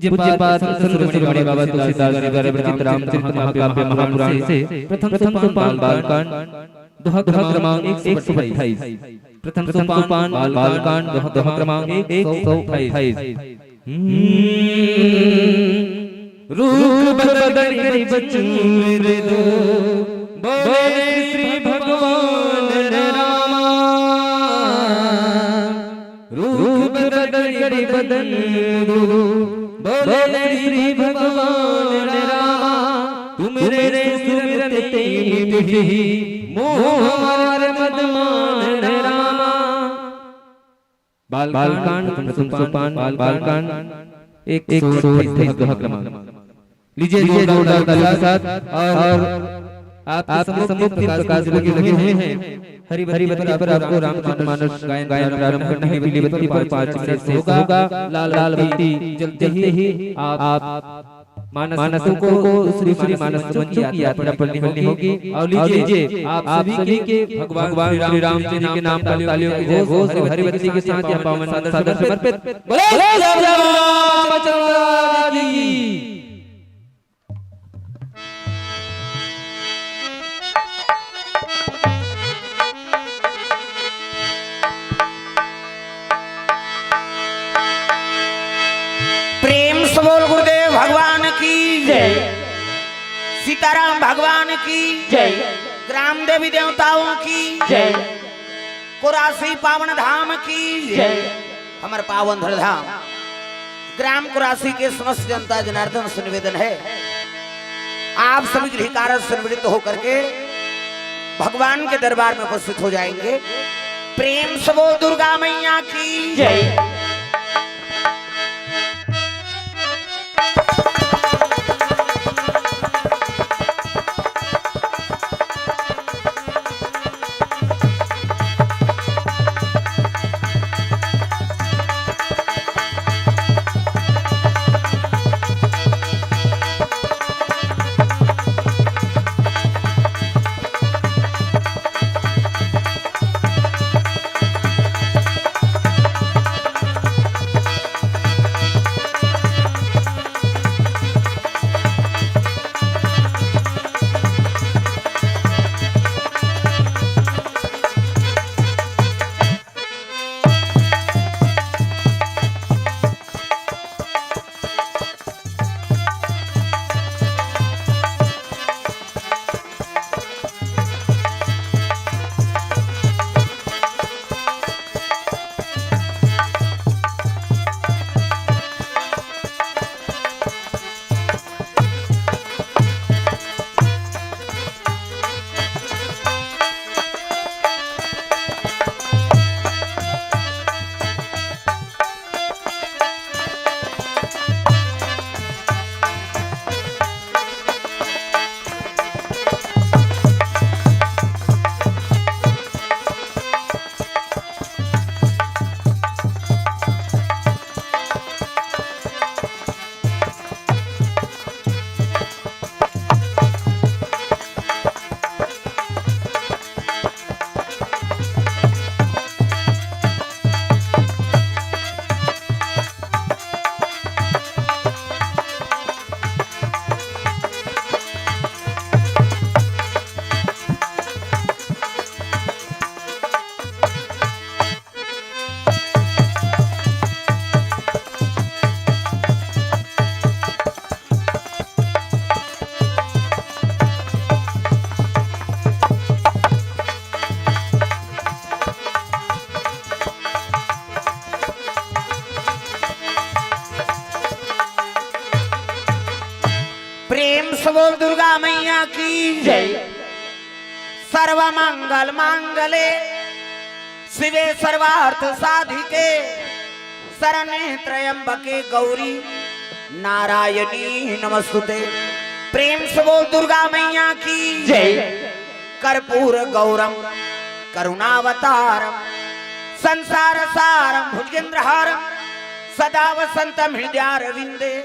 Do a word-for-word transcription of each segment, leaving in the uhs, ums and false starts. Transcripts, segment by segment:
पूज्यपाद संत शिरोमणि बाबा तुलसीदास जी द्वारा विरचित रामचरित महाकाव्य महापुराण से प्रथम सोपान बालकांड, दोहा क्रमांक एक सौ अट्ठाईस। प्रथम सोपान बालकांड, दोहा क्रमांक एक सौ अट्ठाईस। रूप बदन करि बचन मृदु, बोले श्री भगवान रामा। रूप बदन करि बचन मृदु, बोले श्री भगवान रामा। तुमरे सुमिरत तेहि मिटहि, मोह मार मद मान रामा। बालकांड, प्रथम सोपान बालकांड, एक सौ अट्ठाईस दोहा क्रमांक। लीजिए जोरदार तालियों के साथ। और आपके सम्मुख तीन प्रकाश लगे हुए हैं। हरी बत्ती पर आपको रामचरित मानस गायन प्रारंभ करना है। पीली बत्ती पर पाँच मिनट से होगा। लाल बत्ती जलते ही आप मानस मंचों को, दूसरी मानस मंचों की यात्रा पर निकलनी होगी। और लीजिए, आप सभी के भगवान श्री राम जी के नाम पर तालियों के घोष और हरी बत्ती के साथ यह पावन सादर समर्पित। बोले श्री रामचंद्र की। प्रेम से बोल गुरुदेव भगवान की जय। सीताराम भगवान की जय। ग्राम देवी देवताओं की जय। कुरासी पावन धाम की जय। हमर पावन धरधाम ग्राम कुरासी के समस्त जनता जनार्दन से निवेदन है, आप सभी गृहकारज से निवृत्त होकर के भगवान के दरबार में उपस्थित हो जाएंगे। प्रेम से बोल दुर्गा मैया की जय। प्रेम से बोल दुर्गा मैया की जय। सर्व मंगल मांगले शिवे सर्वार्थ साधिके, शरण्ये त्र्यंबके गौरी नारायणी नमस्तुते। प्रेम से बोल दुर्गा मैया की जय। कर्पूर गौरम करुणावतारम संसार सारम भुजगेंद्रहारम सदा वसंतम हृदयारविंदे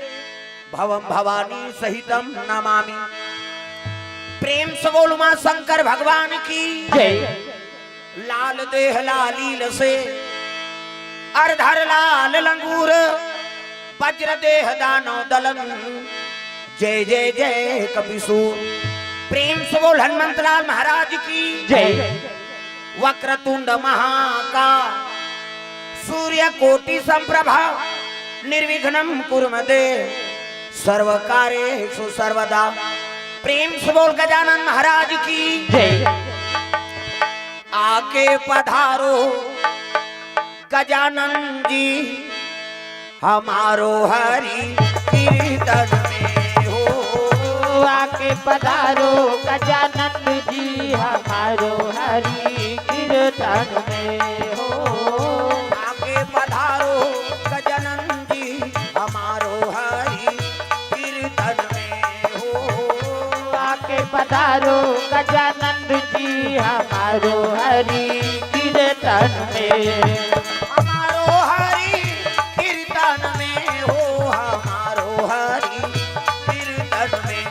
भवम भवानी सहितम नमामि। प्रेम से बोल उमा शंकर भगवान की जय। लाल देह लालील से अरधर लाल लंगूर, वज्र देह दानव दलन, जय जय जय कपिसूर। प्रेम से बोल हनुमंतलाल महाराज की जय। वक्रतुंड महाका सूर्य कोटि संप्रभा, निर्विघ्नं कुरु मे देव सर्व कार्येषु सर्वदा। प्रेम से बोल गजानन महाराज की जय। आके पधारो गजानन जी हमारो हरि कीर्तन में हो। आके पधारो गजानन जी हमारो हरि कीर्तन में हो। आके पधारो गजानन जी हमारो हरि कीर्तन में हो। आके पधारो गजानंद जी हमारो हरि कीर्तन में। हमारो हरि कीर्तन में हो, हमारो हरि कीर्तन में।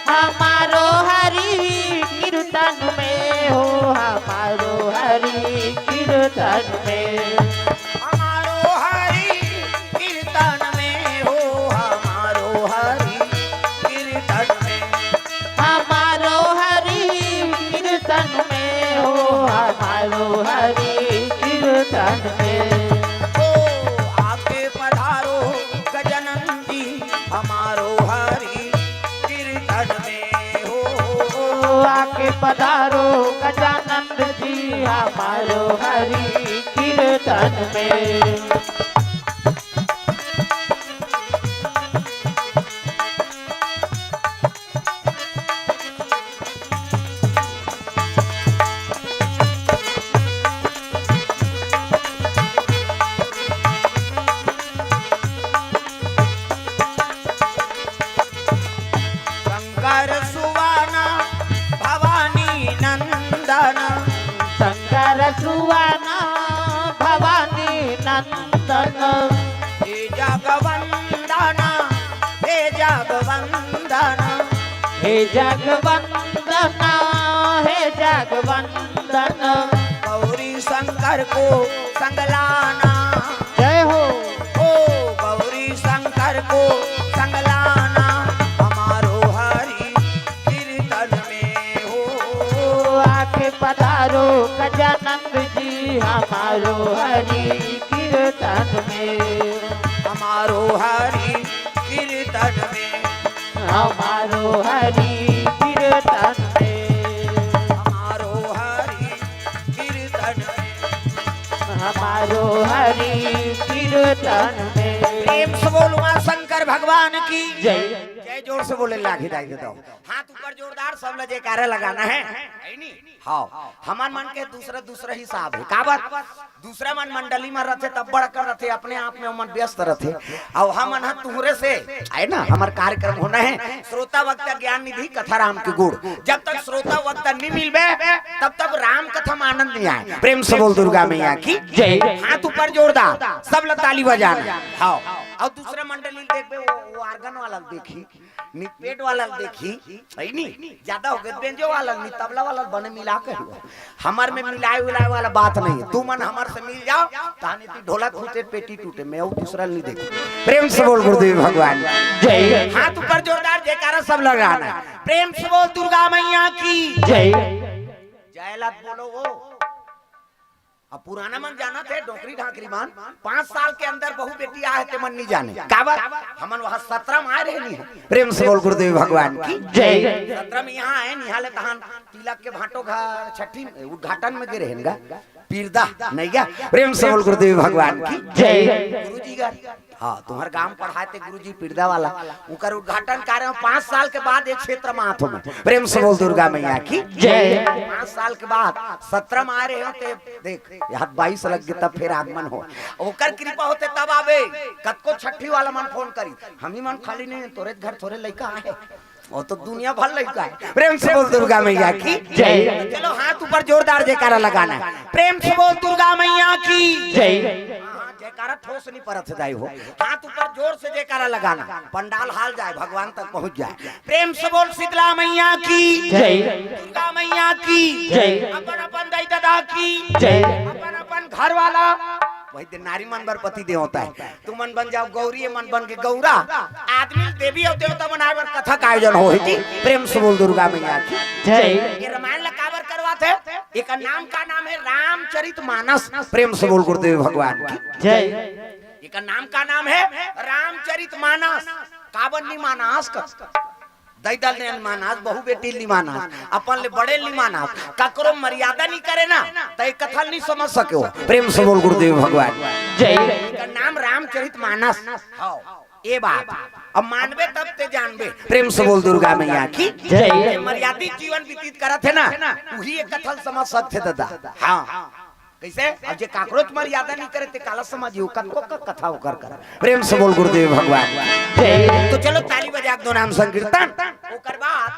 हमारो हरि कीर्तन में हो, हमारो हरि कीर्तन में। हमारो हरि कीर्तन में हो, हमारो हरि कीर्तन में। हमारो हरि कीर्तन में हो, हमारो हरि कीर्तन में। ओ आके पधारो गजानन जी हमारो हरि कीर्तन में हो। आके पधारो गजानंद जी हमारो हरि कीर्तन में। शंकर सुवन भवानी नंदन। शंकर सुवन भवानी नंदन। हे जगवंदन, हे जगवंदन। हे जगवंदन, हे जगवंदन। गौरी शंकर को संग लाना। जय हो। ओ गौरी शंकर को संग लाना, हमारो हरि कीर्तन में हो। आके पधारो गजानंद जी हमारो हरि कीर्तन में। हमारो हरि कीर्तन में। हमारो हरि कीर्तन में। हमारो हरि कीर्तन में। हमारो हरि कीर्तन में। प्रेम से बोल उमा शंकर भगवान की जय। जय। जोर से बोले, लाठी दाई के दो। हाथ ऊपर जोरदार, सब ला जयकारा लगाना है, है नी? हाँ, हमर मन के दूसरा दूसरा हिसाब है। काबर? दूसरा मन मंडली में रथे तब बड़कर रथे, अपने आप में ओमन व्यस्त रथे। अउ हमन ह तुहरे से, है ना, हमर कार्यक्रम होना है श्रोता वक्ता ज्ञान निधि कथा राम के गुण। जब तक श्रोता वक्ता नहीं मिलबे, तब तक राम कथा में आनंद नहीं आए। प्रेम से बोल दुर्गा मैया की जय। हाथ ऊपर जोरदार, सब ला ताली बजाना। हाँ, अउ दूसरा मंडली देखबे, वो, वो organ वाला देखी, नी पेट वाला देखी, है नी? ज्यादा हो गए, बेंजो वाला नी, तबला वाला बने मिला के हुआ। हमर में मिलाए उलाए वाला बात नहीं है। तू मन हमर से मिल जाओ, तहानी ती ढोलक फूटे, पेटी टूटे, मैं वो दूसरा नहीं देखू। प्रेम से बोल गुरुदेव भगवान जय। हाथ ऊपर जोरदार जयकारा सब लगाना। प्रेम से बोल दुर्गा मैया की जय। जय लात बोलो वो। अब पुराना मन जानत हे, डोकरी ढाकरी मन, पाँच साल के अंदर बहू बेटी आए हे, ते मन नहीं जाने। काबर? हमन वहाँ सतरा में आए रहे नहीं है। प्रेम से बोल गुरुदेव भगवान की जय। सतरा में यहाँ आए, निहाले तहान तिलक के भाटो घर छठी में, उद्घाटन में गे रहेन गा। पिरदा, नहीं गा? प्रेम से बोल गुरुदेव भगवान की जय। गुरुजी गा, हाँ, तुम्हर गांव पढ़ाए ते गुरुजी पिरदा वाला, उनकर उद्घाटन कार्य में पाँच साल के बाद एक क्षेत्र में आथो मैं। प्रेम से बोल दुर्गा मैया की जय। पाँच साल के बाद सतरा में आ रहे हो ते देख, यहाँ बाईस लग गए, तब फिर आगमन हो। ओकर कृपा होते तब आवे। कतको छठी वाला मन फोन करी, हम ही मन खाली नहीं, तोरे घर थोरे लइका आए, वो तो दुनिया भर लइका है। प्रेम से बोल दुर्गा मैया की जय। चलो हाथ ऊपर जोरदार जयकारा लगाना है। प्रेम से बोल दुर्गा मैया की जय। हाँ, जयकारा ठोस नहीं परत दाई हो। हाथ ऊपर जोर से जयकारा लगाना, पंडाल हाल जाए, भगवान तक पहुंच जाए। प्रेम से बोल शीतला मैया की जय। दुर्गा मैया की जय। अपन अपन दाई दादा की जय। अपन अपन घर वाला वही दिन नारी मन बर पति देवता हे। तुमन बन जाव गौरी, ये मन बन के गौरा। आदमी देवी अउ देवता बनाए बर कथा का आयोजन होही जी। प्रेम से बोल दुर्गा मैया की। जय। ये रामायण ला काबर करवाथे? एकर नाम का नाम हे? रामचरित मानस। प्रेम से बोल गुरुदेव भगवान की। जय। एकर नाम का नाम हे? रामचरित मानस। काबर नी मानस का? दई दल ने मानस, बहू बेटी नी मानस, अपन ले बड़े नी मानस, ककरो मर्यादा नी करे ना, त ए कथा नी समझ सके हो। प्रेम से बोल गुरुदेव भगवान। जय। एकर नाम रामचरित मानस। हाँ, ए बात। अब मानबे तब ते जानबे। प्रेम से बोल दुर्गा मैया की। जय। जे मर्यादित जीवन व्यतीत करत हे ना, उही ए कथा ल समझ सकथे दादा। हाँ। कइसे? अब जे काकरो मर्यादा नी करे ते काला समझियो, कतको का कथा ओकर कर। प्रेम से बोल गुरुदेव भगवान। जय। तो चलो ताली बजा के दो नाम संकीर्तन। ओकर बाद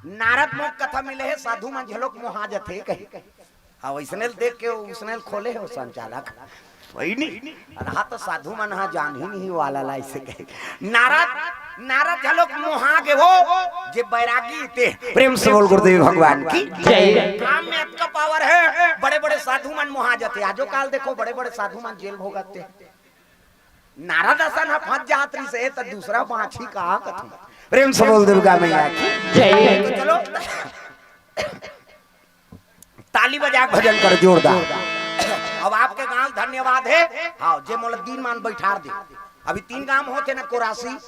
नारद मोह कथा मिले हे, साधु मन झलोक मोहा जथे कहे। हाँ, वइसने ल देख के, वइसने ल खोले हे वो संचालक। वही नी। अरे हाँ, तो साधु मन हा जान ही नहीं वाला ला इसे कहे। नारद, नारद झलोक मोहा गे हो, जे बैरागी ते। प्रेम से बोल गुरुदेव भगवान की। जय। काम में अतका पावर हे, बड़े-बड़े साधु मन मोहा जाथे। आजो काल देखो, बड़े-बड़े साधु मन जेल भोगत हे। नारद असन ह फंस जात रहिस हे, त दूसरा बाँचही का कथे। प्रेम से बोल दुर्गा मैया की। जय। तो चलो, ताली बजा के भजन कर जोरदार। अब आपके गांव धन्यवाद हे। हाँ, जे मोला दीन मान बैठार दे। अभी तीन गांव होथे ना, कोरासी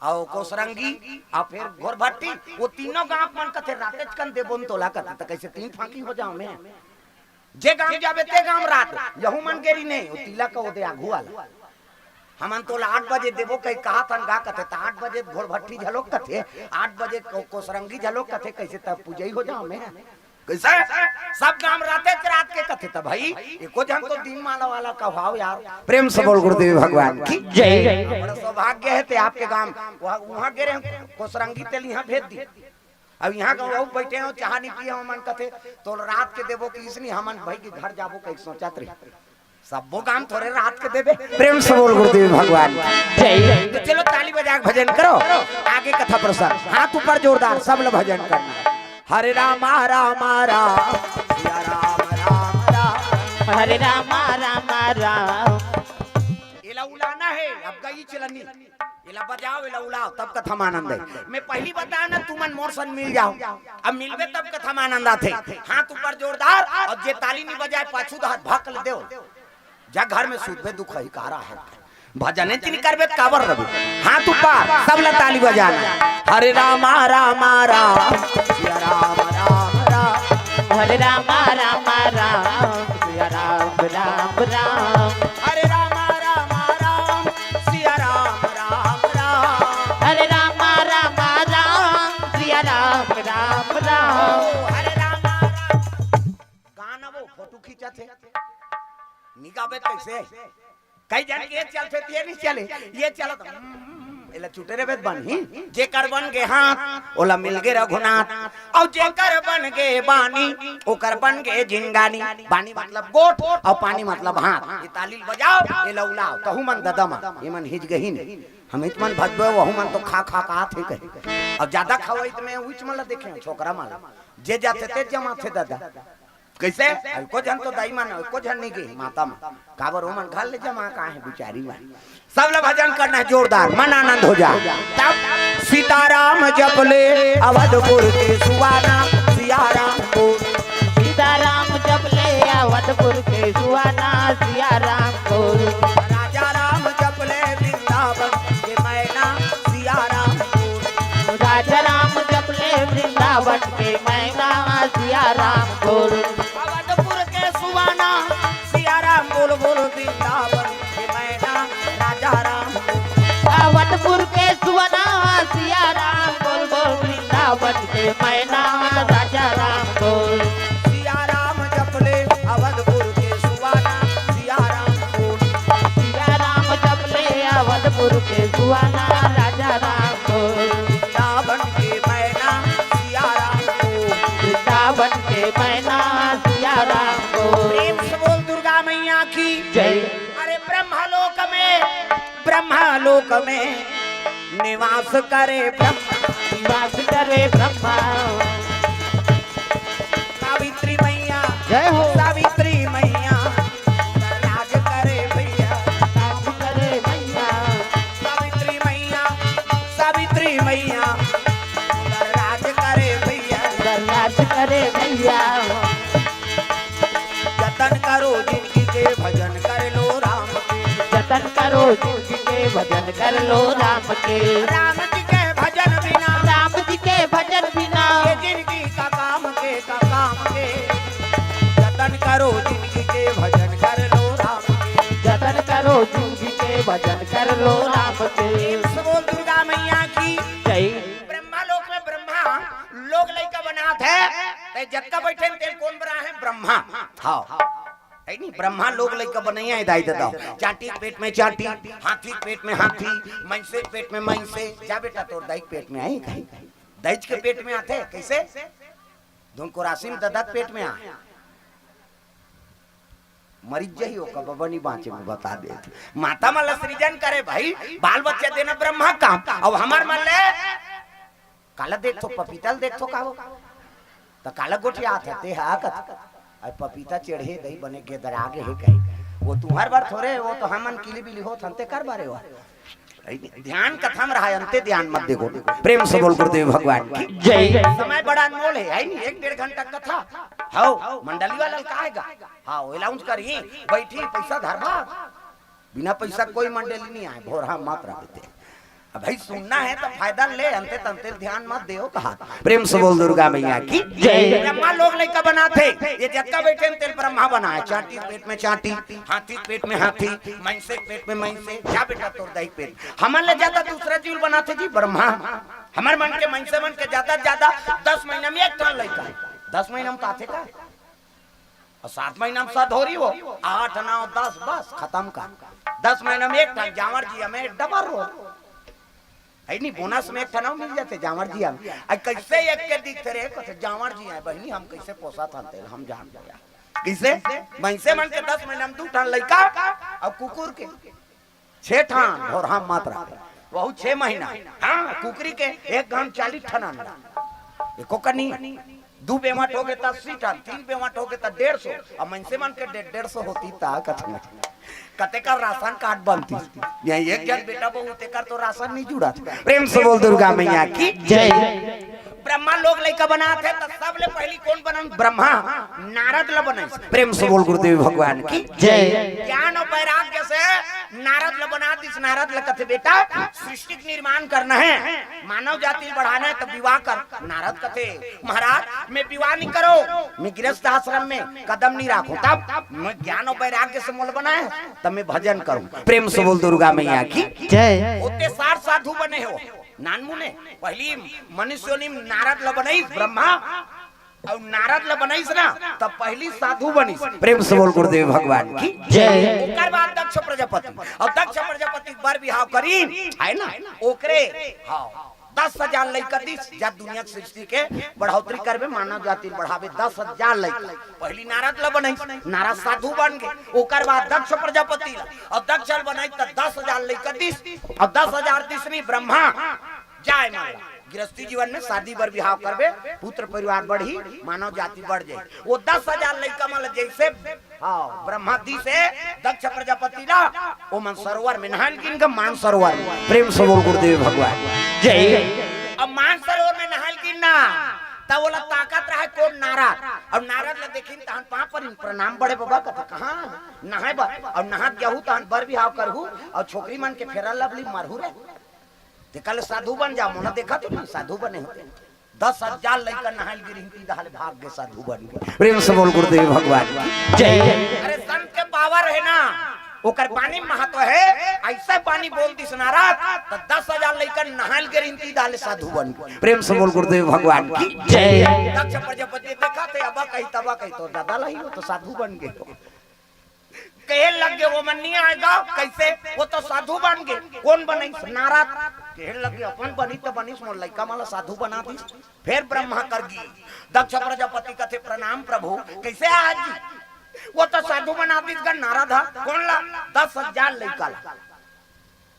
अउ कोसरंगी अउ फिर घोरभट्टी, वो तीनों गांव मन कथे रातेच कन देबो न तोला कथे, त कइसे तीन फांकी हो जाओ मैं? जे गांव जाबे ते गांव रात, यहू मन गेरी नहीं, वो तिलक का ओदे आघू वाला। हमन तोला आठ बजे देबो कही कहा थन गा कथे, त आठ बजे घोरभट्टी झलोक कथे, आठ बजे को-, कोसरंगी झलोक कथे, कइसे तब पूजई हो जाओ मैं? कइसे? सब गांव राते के रात के कथे त भाई, एको झन तो दीन माला वाला कहवाओ यार। प्रेम से बोल गुरुदेव भगवान की। जय। बड़ा सौभाग्य हे ते आपके गांव, वहाँ, वहाँ गे रहे कोसरंगी तेल यहाँ भेज दी। अब यहाँ का वो बैठे हो, चाह नहीं पिए हो, मन कथे, तो रात के देबो कि इसनी हमन भाई के घर जाबो कहीं सोचत रही। सबो गांव थोरे रात के देबे। प्रेम से बोल गुरुदेव भगवान की। जय। तो चलो ताली बजा के भजन करो, आगे कथा प्रसंग। हाथ ऊपर जोरदार, सब लोग भजन करना। हरे रामा रामा राम, सिया राम राम राम। हरे रामा रामा राम। एला उलाना हे, अब गई चलनी। एला बजाओ, एला उलाओ, तब कथा म आनंद हे। मैं पहिली बताओ ना, तुमन मोर सन मिल जाओ। अब मिलबे तब कथा म आनंद आथे। हाथ ऊपर जोरदार, अउ जे ताली नी बजाए, पाछू दहात भक ल देव। जा घर में सुतबे, दुख ही कारा हे। भजने ती नी करबे, काबर रबे। हाथ ऊपर, सब ला ताली बजाना। हरे रामा रामा राम, सिया राम राम राम। हरे रामा रामा राम, सिया राम राम राम। हरे रामा रामा राम, सिया राम राम राम। हरे रामा रामा राम, सिया राम राम राम। ओ हरे रामा राम। गाना वो फोटो खींचत हे। नी गाबे कइसे? कई झन के चलथे ते नी चले, ये चलत, हम्म, एला चुटे रेबे त बनही। जेकर बन गे हाथ, ओला मिल गे रघुनाथ। अउ जेकर बन गे बानी, ओकर बन गे जिंगानी। बानी मतलब गोठ, अउ पानी मतलब हाथ। ये ताली ल बजाओ, एला उलाओ, तहू मन ददा मन, ये मन हिज गही नहीं। हम इत मन भजबे, वहू मन तो खा खा का आथे कहे। अब ज्यादा खवई त मैं उच मन ला देखे, छोकरा मन ला। जे जाथे ते जमाथे दादा। कइसे? एको झन तो दाई मन, एको झन नी गे, माता मन। काबर ओ मन घर ले जमा का हे बिचारी मन। सब ला भजन करना हे जोरदार, मन आनंद हो जा। तब सीताराम जप ले अवधपुर के सुवाना, सिया राम बोल। सीताराम जप ले अवधपुर के सुवाना, सिया राम बोल। राजा राम जप ले वृंदावन के मैना, सिया राम बोल। राजा राम जप ले वृंदावन के मैना, सिया राम बोल। अवधपुर के सुवाना, सिया राम बोल बोल वृंदावन के मैना, राजा राम बोल। अवधपुर के सुवाना, सिया राम बोल बोल वृंदावन के मैना, राजा राम बोल। सिया राम जप ले अवधपुर के सुवाना, सिया राम बोल। सिया राम जप ले अवधपुर के सुवाना, राजा राम बोल। वृंदावन के मैना, सिया राम बोल। वृंदावन के मैना, सिया राम बोल। प्रेम से बोल दुर्गा मैया की। जय। अरे ब्रह्मलोक में, ब्रह्मलोक में निवास करे ब्रह्मा। निवास करे ब्रह्मा। सावित्री मैया, जय हो। सावित्री मैया, राज करे सावित्री मैया, राज करे भैया। राज करे भैया। जतन करो जिनगी के, भजन कर लो राम के। जतन करो जिनगी के, भजन कर लो राम के। राम जी के भजन बिना, राम जी के भजन बिना, ये जिनगी का काम के, का काम के। जतन करो जिनगी के, भजन कर लो राम के। जतन करो जिनगी के, भजन कर लो राम के। प्रेम से बोल दुर्गा मैया की। जय। ब्रह्मा लोक में ब्रह्मा लोग लइका बनात हे, ते जतका बइठे तेन कोन बना हे? ब्रह्मा। हाँ, हे नी? ब्रह्मा लोग लइका बनइया हे दाई ददा। चांटी के पेट में चांटी, हाथी के पेट में हाथी, मइसे के पेट में मइसे। जा बेटा, तोर दाई के पेट में आही कहीं? दाई के पेट में आथे कइसे? धुन को राशि में ददा के पेट में आ, मरिच जही ओकर बबा नी बाँचे में बता दे। माता मन ला सृजन करे भाई, बाल बच्चा देना ब्रह्मा काम। अब हमर मन ले काला देखथो, पपीता ल देखथो का हो? त काला गोठियात हे, ते हा कत? अरे पपीता चढ़े दई बने गेदरा गे हे कहीं। वो तुंहर बर थोरे, वो तो हमन किली बिली होत हन, ते कर बारे हो। ध्यान कथा में रहा, अंते ध्यान मत देखो। प्रेम से बोल गुरुदेव भगवान की जय। समय बड़ा अनमोल हे, हे नी? एक डेढ़ घंटा कथा। हव, मंडली वाला ल का हे गा? हाँ, वो अनाउंस करही, बइठही, पइसा धरबा। बिना पइसा कोई मंडली नहीं आए, भोरहा मत रह बेटे। अब भाई सुनना हे त फायदा ले, अंते तंते ध्यान मत देव कहा। प्रेम से बोल दुर्गा मैया की जय। ब्रह्मा लोग लइका बनाथे, ये जतका बइठे तेन ब्रह्मा बनाए, चांटी के पेट में चांटी, हाथी के पेट में हाथी, मइसे के पेट में मइसे। जा बेटा तोर दाई के पेट। हमन ले जादा दूसरा जीव बनाथे जी ब्रह्मा। हमर मन के, मइसे मन के जादा से जादा दस महीना में एक ठन लइका, दस महीना में त आथे का? अउ सात महीना में सधोरी हो, आठ, नौ, दस, बस खतम का। दस महीना में एक ठन, जांवर जिया में डबल हो। हे नी, बोनस में एक ठन अउ मिल जाथे जांवर जिया में। अरे कइसे एक के दिखथे रे, कथे जांवर जिया हे बहिनी, हम कइसे पोसत हन तेला, हम जान गया। कइसे? मइसे मन के दस महीना में दू ठन लइका, अउ कुकुर के छे ठन, भोरहा मत रह। वहू छे महीना। हाँ, कुकरी के एक घाम चालीस ठन अंडा। एको कनी दू बेवट होगे त अस्सी ठन, तीन बेवट होगे त डेढ़ सौ, अउ मइसे मन के डेढ़, डेढ़ सौ होतिस त कतना? कतेक राशन कार्ड बनतिस? ये एक झन बेटा बहू, तेकर तो राशन नहीं जुड़त। प्रेम से बोल दुर्गा मैया की जय। ब्रह्मा लोग लइका बनाथे त सबले पहिली कोन बनइस? ब्रह्मा नारद ल बनइस। प्रेम से बोल गुरुदेव भगवान की जय। ज्ञान अउ वैराग्य से नारद ल बना दिस। नारद ल कथे, बेटा, सृष्टि के निर्माण करना हे, मानव जाति ल बढ़ाना हे, त विवाह कर। नारद कथे, महाराज, मैं विवाह नहीं करों, मैं गृहस्थ आश्रम में कदम नहीं राखों, तब मैं ज्ञान अउ वैराग्य से मोला बनाए हे, तब मैं भजन करूं। प्रेम से बोल दुर्गा मैया की जय। ओते साठ साधु बने हो, नानमुने। पहिली मनुष्य योनि में नारद ल बनइस ब्रह्मा, अउ नारद ल बनइस ना, तब पहिली साधु बनिस। प्रेम से बोल गुरुदेव भगवान की जय। ओकर बाद दक्ष प्रजापति, अउ दक्ष प्रजापति बर बिहाव करिन, हे ना? ओकरे, हाँ, दस हजार लइका दिस, जा दुनिया के सृष्टि के बढ़ोतरी करबे, मानव जाति ल बढ़ाबे, दस हजार लइका। पहिली नारद ल बनइस, नारद साधु बन गे, ओकर बाद दक्ष प्रजापति ल, अउ दक्ष ल बनइस त दस हजार लइका दिस, अउ दस हजार दिस नहीं, ब्रह्मा जाए मन ला। गृहस्थी जीवन में शादी बर बिहाव करबे, पुत्र परिवार बढ़ही, मानव जाति बढ़ जाही। वो दस हजार लइका मन ला जइसे, हाँ, ब्रह्मा दिस हे दक्ष प्रजापति ला, ओमन सरोवर में नहाय ल गिन गे, मान सरोवर में। प्रेम से बोल गुरुदेव भगवान जय। अब मान सरोवर में नहाय ल गिन ना, त ओला ताकत रहे कोन? नारद। अउ नारद ला देखिन तहन पाँव परिन, प्रणाम बड़े बबा, कथे कहाँ नहाय बर? अउ नहात जाहू तहन बर बिहाव करहू, अउ छोकरी मन के फेरा लवली मारहू रे। तेकर ले साधु बन जा, मोला देखत हो नहीं, साधु बने होते। दस हजार लइका नहाय ल गे रिहिन, तीर डहर ले भाग गे, साधु बन गे। प्रेम से बोल गुरुदेव भगवान की जय। अरे संत के पावर हे ना, ओकर बानी महत्व हे। अइसे बानी बोल दिस नारद, त दस हजार लइका नहाय ल गे रिहिन, तीर डहर ले साधु बन गे। प्रेम से बोल गुरुदेव भगवान की जय। दक्ष प्रजापति देखत हे, अब कही तब कही, तोर दादा ल ही, वो तो साधु बन गे। कहे लग गे, ओमन नहीं आय गा, कइसे? वो तो साधु बन गे। कोन बनइस? नारद। कहे लग गे, अपन बनिस त बनिस, मोर लइका मन ला साधु बना दिस। फेर ब्रह्मा कर गिस। दक्ष प्रजापति कथे, प्रणाम प्रभु, कइसे आय जी? वो तो साधु बना दिस गा नारद हा। कोन ला? दस हजार लइका ला।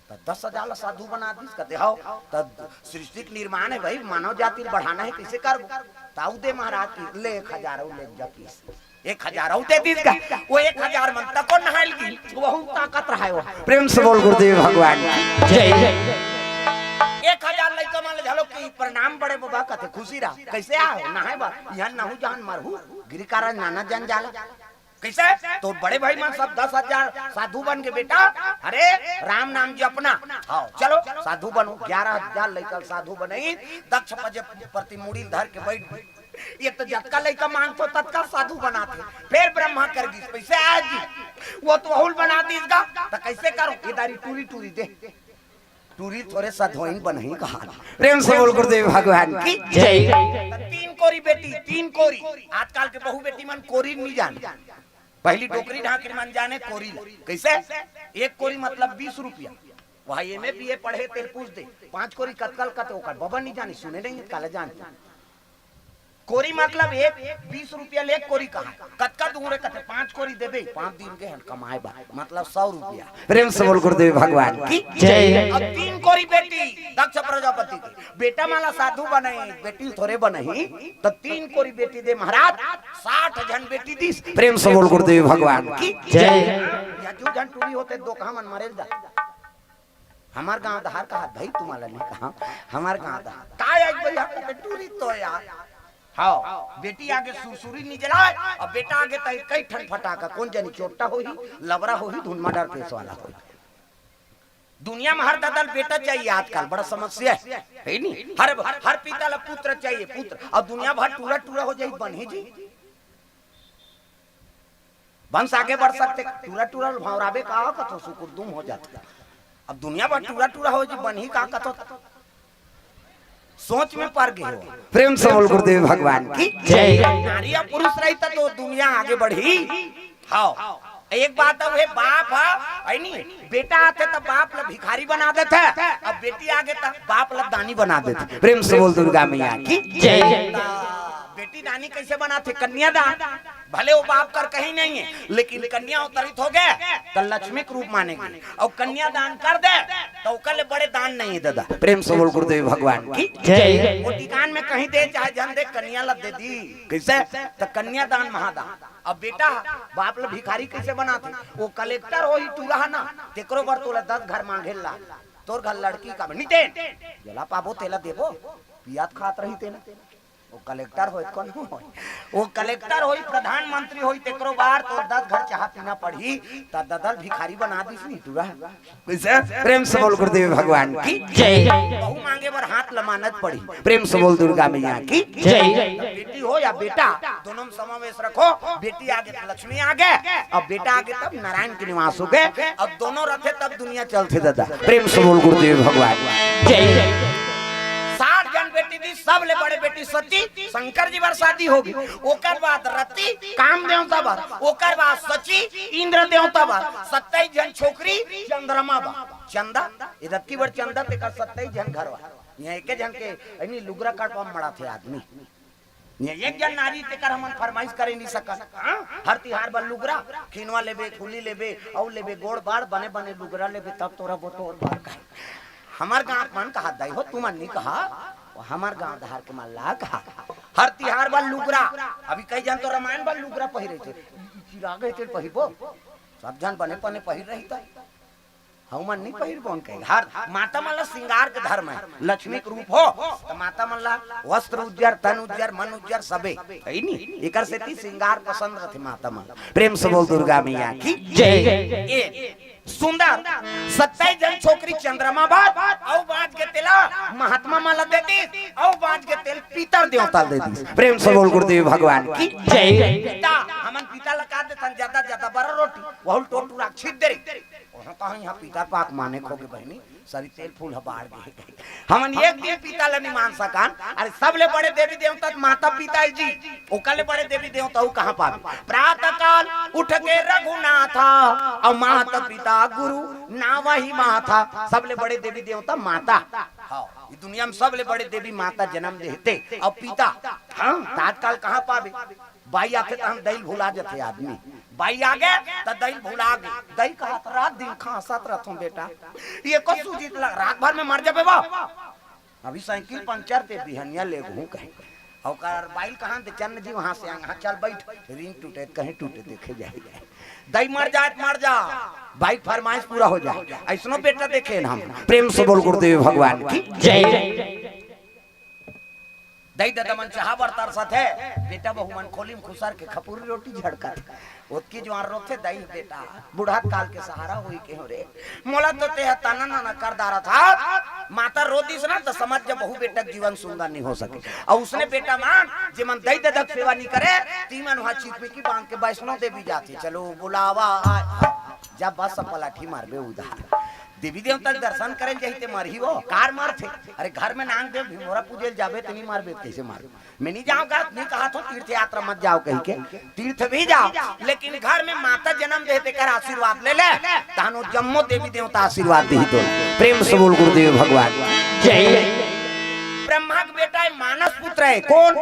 त दस हजार ला साधु बना दिस, कथे, हव, त सृष्टि के निर्माण हे भाई, मानव जाति ल बढ़ाना हे, कइसे करबो? त अउ दे महाराज, कि ले एक हजार अउ ले जा किस। एक हजार अउ दे दिस गा, वो एक हजार मन तको नहाय ल गिस, वहू ताकत रहे वो। प्रेम से बोल गुरुदेव भगवान की जय। एक हजार चलो कि प्रणाम बड़े बाबा, कथे खुशी रहा। कैसे आए हो? नहाए बर। यहाँ नहू जान मरहू, गिरी कारन नाना जन जाला। कैसे? तो बड़े भाई मन सब दस हजार साधु बन के बेटा, अरे राम नाम जपना। हाँ, चलो साधु बनो। ग्यारह हजार लइका साधु बनई, दक्ष प्रजापति मुड़ी धर के बैठ गई। ये तो जतका लइका मांगतो ततका साधु बनाथे। फिर ब्रह्मा कर दिस, पैसे आए जी, वो तो अहुल बना दिस गा, तो कैसे करो? ये दारी टूरी टूरी दे, टूरी थोरे सधोइन बनही कहा। प्रेम से बोल गुरुदेव भगवान की जय। त तीन कोरी बेटी, तीन कोरी। आजकल के बहू बेटी मन कोरी नहीं जाने, पहली डोकरी ढाकरी मन जाने कोरी ला। कैसे? एक कोरी मतलब बीस रुपया। वहाँ एम ए बी ए पढ़े तेल पूछ दे, पांच कोरी कतकल कत ओकर बबन नहीं जाने, सुने नहीं काला जानते। कोरी मतलब एक बीस रुपया ले कोरी कहा, कतका दूर है कथे, पांच कोरी देबे, पांच दिन के हन कमाए बा, मतलब सौ रुपया। प्रेम से बोल गुरुदेव भगवान की जय। अब तीन कोरी बेटी दक्ष प्रजापति के, बेटा माला साधु बनई, बेटी थोरे बनई, तो तीन कोरी बेटी दे महाराज, साठ झन बेटी दिस। प्रेम से बोल गुरुदेव भगवान की जय। या दू झन टूरी होते, दो कहा मन मरेल जा। हमार गांव दहार कहा भाई, तुम्हाला नहीं कहा, हमार गांव दहार। काय आज भाई, हम तो टूरी तो यार। हाँ, बेटी आगे सुरसुरी नहीं जलाए, और बेटा आगे तई कई ठन फटाका, कौन जानी चोट्टा होही, लबरा होही, धुनमा डर पेश वाला होही। दुनिया में हर ददल बेटा चाहिए आजकल, बड़ा समस्या है, है नहीं? हर, हर पिता ला पुत्र चाहिए, पुत्र। और दुनिया भर टूरा टूरा हो जाए बनही जी, वंश आगे बढ़ सकते। टूरा टूरा भौराबे का हो कथो सुकुरदुम हो जाते। अब दुनिया भर टूरा टूरा हो जी बनही का कथो, सोच में पड़ गए हो। प्रेम से बोल गुरुदेव भगवान की जय। नारी या पुरुष रही तो दुनिया आगे बढ़ी। हाँ, एक बात अब है, बाप है, है नी, बेटा आथे तो बाप ला भिखारी बना देथे, अब बेटी आगे तो बाप ला दानी बना देथे। प्रेम से बोल दुर्गा मैया की जय। बेटी दानी कैसे बनाथे? कन्यादान। भले वो बाप कर कहीं नहीं है, लेकिन कन्या अवतरित हो गए तो लक्ष्मी के रूप मानेंगे, और कन्यादान कर दे तो ओकर ले बड़े दान नहीं है दादा। प्रेम से बोल गुरुदेव भगवान की जय। वो ठिकान में कहीं दे चाहे जन दे, कन्या ला दे दी। कैसे? तो कन्यादान महादान। अब बेटा बाप ला भिखारी कैसे बनाथे? वो कलेक्टर होही टूरा ना, तेकरो बर तोला दस घर मांगे ला, तोर घर लड़की का नितेन, जेला पाबो तेला देबो, पियात खात रही तेला। वो कलेक्टर होय, कौन होय? वो कलेक्टर होय, प्रधानमंत्री होय, तेकरो बार तो दस घर चाह पीना पड़ही, त ददल भिखारी बना दिस नी टूरा। कैसे? प्रेम से बोल गुरुदेव भगवान की जय। बहू मांगे बर हाथ लमानत पड़ी। प्रेम से बोल दुर्गा मैया की जय। बेटी हो या बेटा, दोनों में समावेश रखो। बेटी आगे तो लक्ष्मी आगे, और बेटा आगे तब नारायण के निवास हो गए, और दोनों रथे तब दुनिया चलथे दादा। प्रेम से बोल गुरुदेव भगवान जय। साठ जन बेटी थी, सबले बड़े बेटी सती, शंकर जी बर शादी होगी। ओकर बाद रति काम देवता बर, ओकर बाद सची इंद्र देवता बर, सत्ताईस जन छोकरी चंद्रमा बर। चंदा, ए रति बर चंदा, तेकर सत्ताईस जन घरवा। यहाँ एके जन के, यानी लुगरा काटवा मड़ा थे आदमी। ये एक जन नारी तेकर हमन फरमाइश करे नहीं सकन। हाँ? हर तिहार बर लुगरा, खिनवा लेबे, फूली लेबे, अउ लेबे, गोड़ बाड़, बने बने लुगरा लेबे, तब तोरा बटोर बर कहे। हमर गांव मन कहा दाई हो, तुमन नहीं कहा, वो हमर गांव धार के मन ला कहा। हर तिहार बर लुगरा, अभी कई जन तो रामायण बर लुगरा पहिरे थे, चिरागे थे पहिरबो, सब जन बने बने पहिर रही था। हमन नहीं पहिरबोन कहे। हर माता मन ला श्रृंगार के धर्म है, लक्ष्मी के रूप हो, तो माता मन ला वस्त्र उज्जर, तन उज्जर, मन उज्जर सबे, है नी? एकर सेती श्रृंगार पसंद रथे माता मन। प्रेम से बोल दुर्गा मैया की जय। ए, सुंदर सत्ताईस जन छोकरी चंद्रमा बर, अउ बांच के तेला महात्मा मन ला दे दिस, अउ बांच के तेल पितर देवता ला दे दिस। प्रेम से बोल गुरुदेव भगवान की जय। पिता, हमन पिता ला का देथन? ज्यादा ज्यादा बड़ा रोटी, वहुल टोटूरा छीट दे रही। ओहो कहा यहाँ पिता पाक माने खोगे बहिनी, सरी तेल फूल ह बाढ़ गे। हमन एक दिन पिता ल नहीं मान सकन। अरे सबले बड़े देवी देवता त माता पिता है जी, ओकर ले बड़े देवी देवता अउ कहाँ पाबे? प्रातः काल उठ के रघुनाथा, अउ माता पिता गुरु नावहि माथा। सबले बड़े देवी देवता माता। हाँ, ये दुनिया में सबले बड़े देवी माता जन्म देहथे। अउ पिता, हाँ, त आजकल कहाँ पाबे? बाई आथे त हम दई ल भुला जथे आदमी। बाई आगे त दई ल भुला गे। दई कहा त रात दिन खांसत रथों बेटा, ये को सूझी त लग, रात भर में मर जाबे बा। अभी साइकिल पंचर ते बिहनिया ले गहूं कहे। ओकर बाई ल कहा त चन्न जी वहां से आए, हाँ चल बैठ, रिंग टूटे त कहीं टूटे देखे जाए। दई मर जाए त मर जा, बाई के फरमाइश पूरा हो जाए। ऐसनो बेटा देखे न हम। प्रेम से बोल गुरुदेव भगवान की जय। दई ददा मन चाहा बर तरसत हे, बेटा बहू मन खोली म खुसर के खपुरी रोटी झड़कत हे। ओतकी जुवार रोथे दई बेटा, बुढ़त काल के सहारा होई के हो रे। मोला तो तेह तना न कर डारत हस। माता रो दिस ना त समझ जा बहू बेटा के जीवन सुंदर नहीं हो सके। अउ उसने बेटा मन जेमन दई ददा के सेवा नहीं करे, तीमन वहां चिपकी बांध के वैष्णो देवी जाथे। चलो बुलावा आय। जब बस पलाठी मारबे उधार। देवी देवता के दर्शन करे ल जाही ते मरही वो, कार मरथे। अरे घर में नांग देव भिमोरा पूजे ल जाबे ते नहीं मरबे, कैसे मरबे? मैं नहीं जाऊंगा, नहीं कहा तो तीर्थ यात्रा मत जाओ कही के, तीर्थ भी जाओ, लेकिन घर में माता जन्म दे तेकर आशीर्वाद ले ले, तहन वो जम्मो देवी देवता आशीर्वाद दी तो। प्रेम से बोल गुरुदेव भगवान जय। ब्रह्मा के बेटा है, मानस पुत्र है, कौन?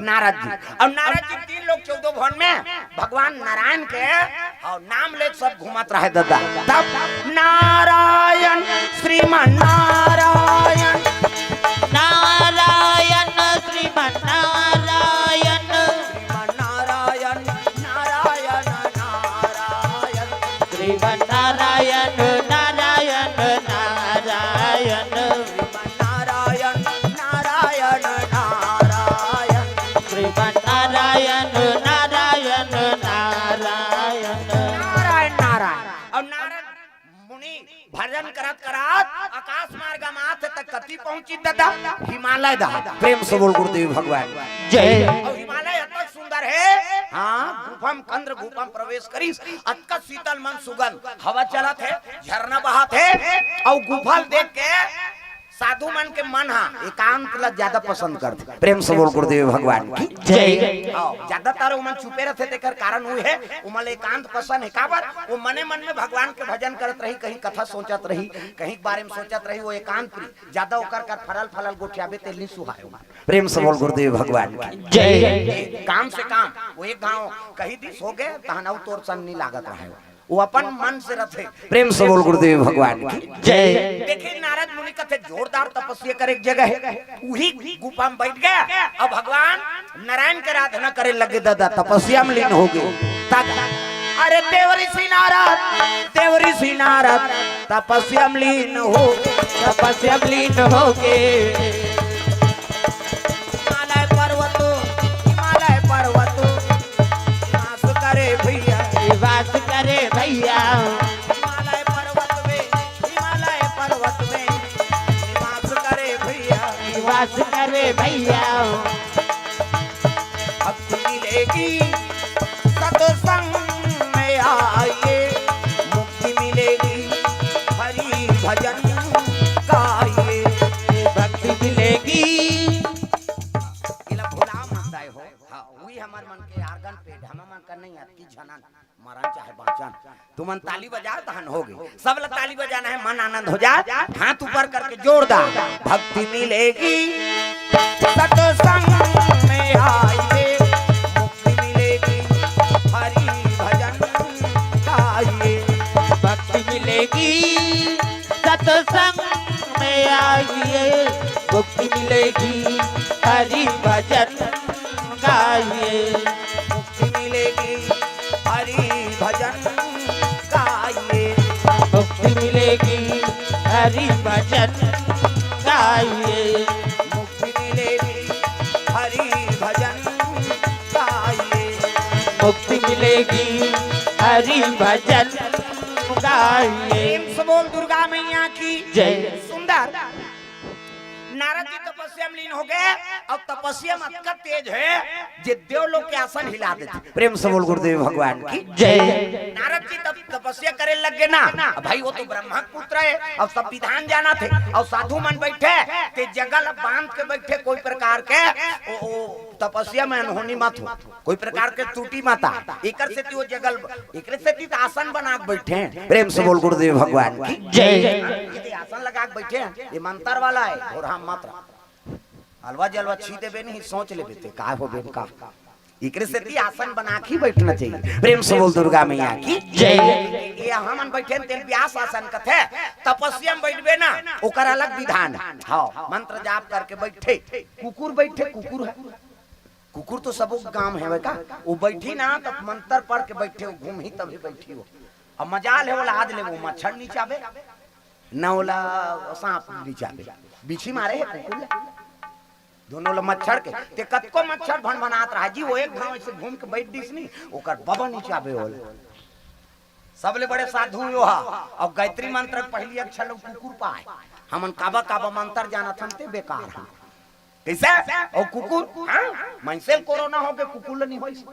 नारद जी। और नारद जी तीन लोग चौदह भुवन में भगवान नारायण के और नाम ले सब घूमत रहे ददा। तब नारायण, श्रीमन नारायण, नारायण, श्रीमन नारायण, श्रीमन नारायण, नारायण, नारायण, श्रीमन नारायण, नारायण, नारायण, श्रीमन नारायण, नारायण, नारायण, श्रीमन नारायण, नारायण, नारायण। नारायण, नारायण। और नारद मुनि भजन करत करत आकाश मार्ग म आथे त कति पहुंची ददा? हिमालय डहर। प्रेम से बोल गुरुदेव भगवान जय। और हिमालय अतक सुंदर है। हाँ, गुफा म कंदर गुफा म प्रवेश करिस, अतका शीतल मन सुगंध, हवा चलत है, झरना बहत है, और गुफा ल देख के साधु मन के मन हा एकांत ला ज्यादा पसंद करथे। प्रेम से बोल गुरुदेव भगवान की जय। हाँ, ज्यादातर ओमन चुपे रथे, तेकर कारण वो है, ओमन ला एकांत पसंद है। काबर? वो मने मन में भगवान के भजन करत रही, कहीं कथा सोचत रही, कहीं के बारे में सोचत रही, वो एकांत प्रिय। ज्यादा ओकर कर फरल फलल गोठियाबे तेल नहीं सुहाय ओमन। प्रेम से बोल गुरुदेव भगवान की जय। काम से काम, वो एक घाव कही दिस हो गए, तहन अउ तोर सन नहीं लागत रहे। वो अपन मन से रथे। प्रेम से बोल गुरुदेव भगवान की जय। देखिए नारद मुनि कथे जोरदार तपस्या करे एक जगह है, उही गुफा में बैठ गया। अब भगवान नारायण के आराधना करे लगे ददा, तपस्या में लीन हो गए। तब अरे देव ऋषि नारद, देव ऋषि नारद तपस्या में लीन हो, तपस्या में लीन हो गए। हिमालय पर्वत, हिमालय पर्वत निवास करे भैया, निवास करे भैया। हिमालय पर्वत में, हिमालय पर्वत में निवास करे भैया, निवास करे भैया। भक्ति मिलेगी सत्संग में आइए, मुक्ति मिलेगी हरि भजन गाइए। भक्ति मिलेगी। इला भुला मत दाई हो। हाँ, वही हमार मन के आर्गन पे ढमा मन का नहीं आती झनन, मरन चाहे बाँचन। तुमन ताली बजाओ, तहन हो गई। सब ला ताली बजाना है, मन आनंद हो जाए, हाथ ऊपर करके जोरदार। भक्ति मिलेगी सत्संग में आइए, मुक्ति मिलेगी हरि भजन गाइए। भक्ति मिलेगी सत्संग में आइए, मुक्ति मिलेगी हरि भजन गाइए। मुक्ति मिलेगी हरि भजन गाइए। मुक्ति मिलेगी हरि भजन गाइए। मुक्ति मिलेगी हरि भजन गाइए। मुक्ति मिलेगी हरि भजन गाइए। प्रेम से बोल दुर्गा मैया की जय। सुंदर। नारद जी तपस्या में लीन हो गए। अब तपस्या में अतका तेज है जे देव लोग के आसन हिला देथे। प्रेम से बोल गुरुदेव भगवान की जय। नारद जी तब तपस्या करे लग गए ना। अब भाई वो तो ब्रह्मा के पुत्र है, अब सब विधान जानथे। और साधु मन बैठे ते जगह ला बांध के बैठे, कोई प्रकार के ओ, ओ, तपस्या में अनहोनी मत हो, कोई प्रकार के त्रुटि मत आ। एकर सेती वो जगह, एकरे सेती तो आसन बना के बैठे हैं। प्रेम से बोल गुरुदेव भगवान की जय। ये आसन लगा के बैठे हैं, ये मंत्र वाला है, घोरहा मंत्र। अलवा जलवा छी देबे नहीं, सोच लेबे ते का हो बेन का। एकरे सेती आसन बना के ही बैठना चाहिए। प्रेम से बोल दुर्गा मैया की जय। ये हमन बैठे हैं, तेल व्यास आसन कथे, तपस्या में बैठबे ना, ओकर अलग विधान है। हाँ, मंत्र जाप करके बैठे, कुकुर बैठे, कुकुर है, कुकुर तो सबो गांव है का, वो बैठी ना तो मंत्र पढ़ के बैठे, वो घूमही तभी बैठी हो। अब मजाल है, वो लाद ले, वो मच्छर नीचाबे, न ओला सांप नीचाबे, बिछी मारे है कुकुर ला। दोनों ल मच्छर के, ते कतको मच्छर भन बनात रहा जी, वो एक घाव ऐसे घूम के बैठ दिस नी, ओकर बबा नी चाबे ओला। सबले बड़े साधु यो हा। अउ गायत्री मंत्र के पहली अक्षर ल कुकुर पाए। हमन काबा काबा मंत्र जानत हन, ते बेकार हन। कैसे? अउ कुकुर, हाँ? मनसे ल कोरोना हो के कुकुर ल नहीं होइस।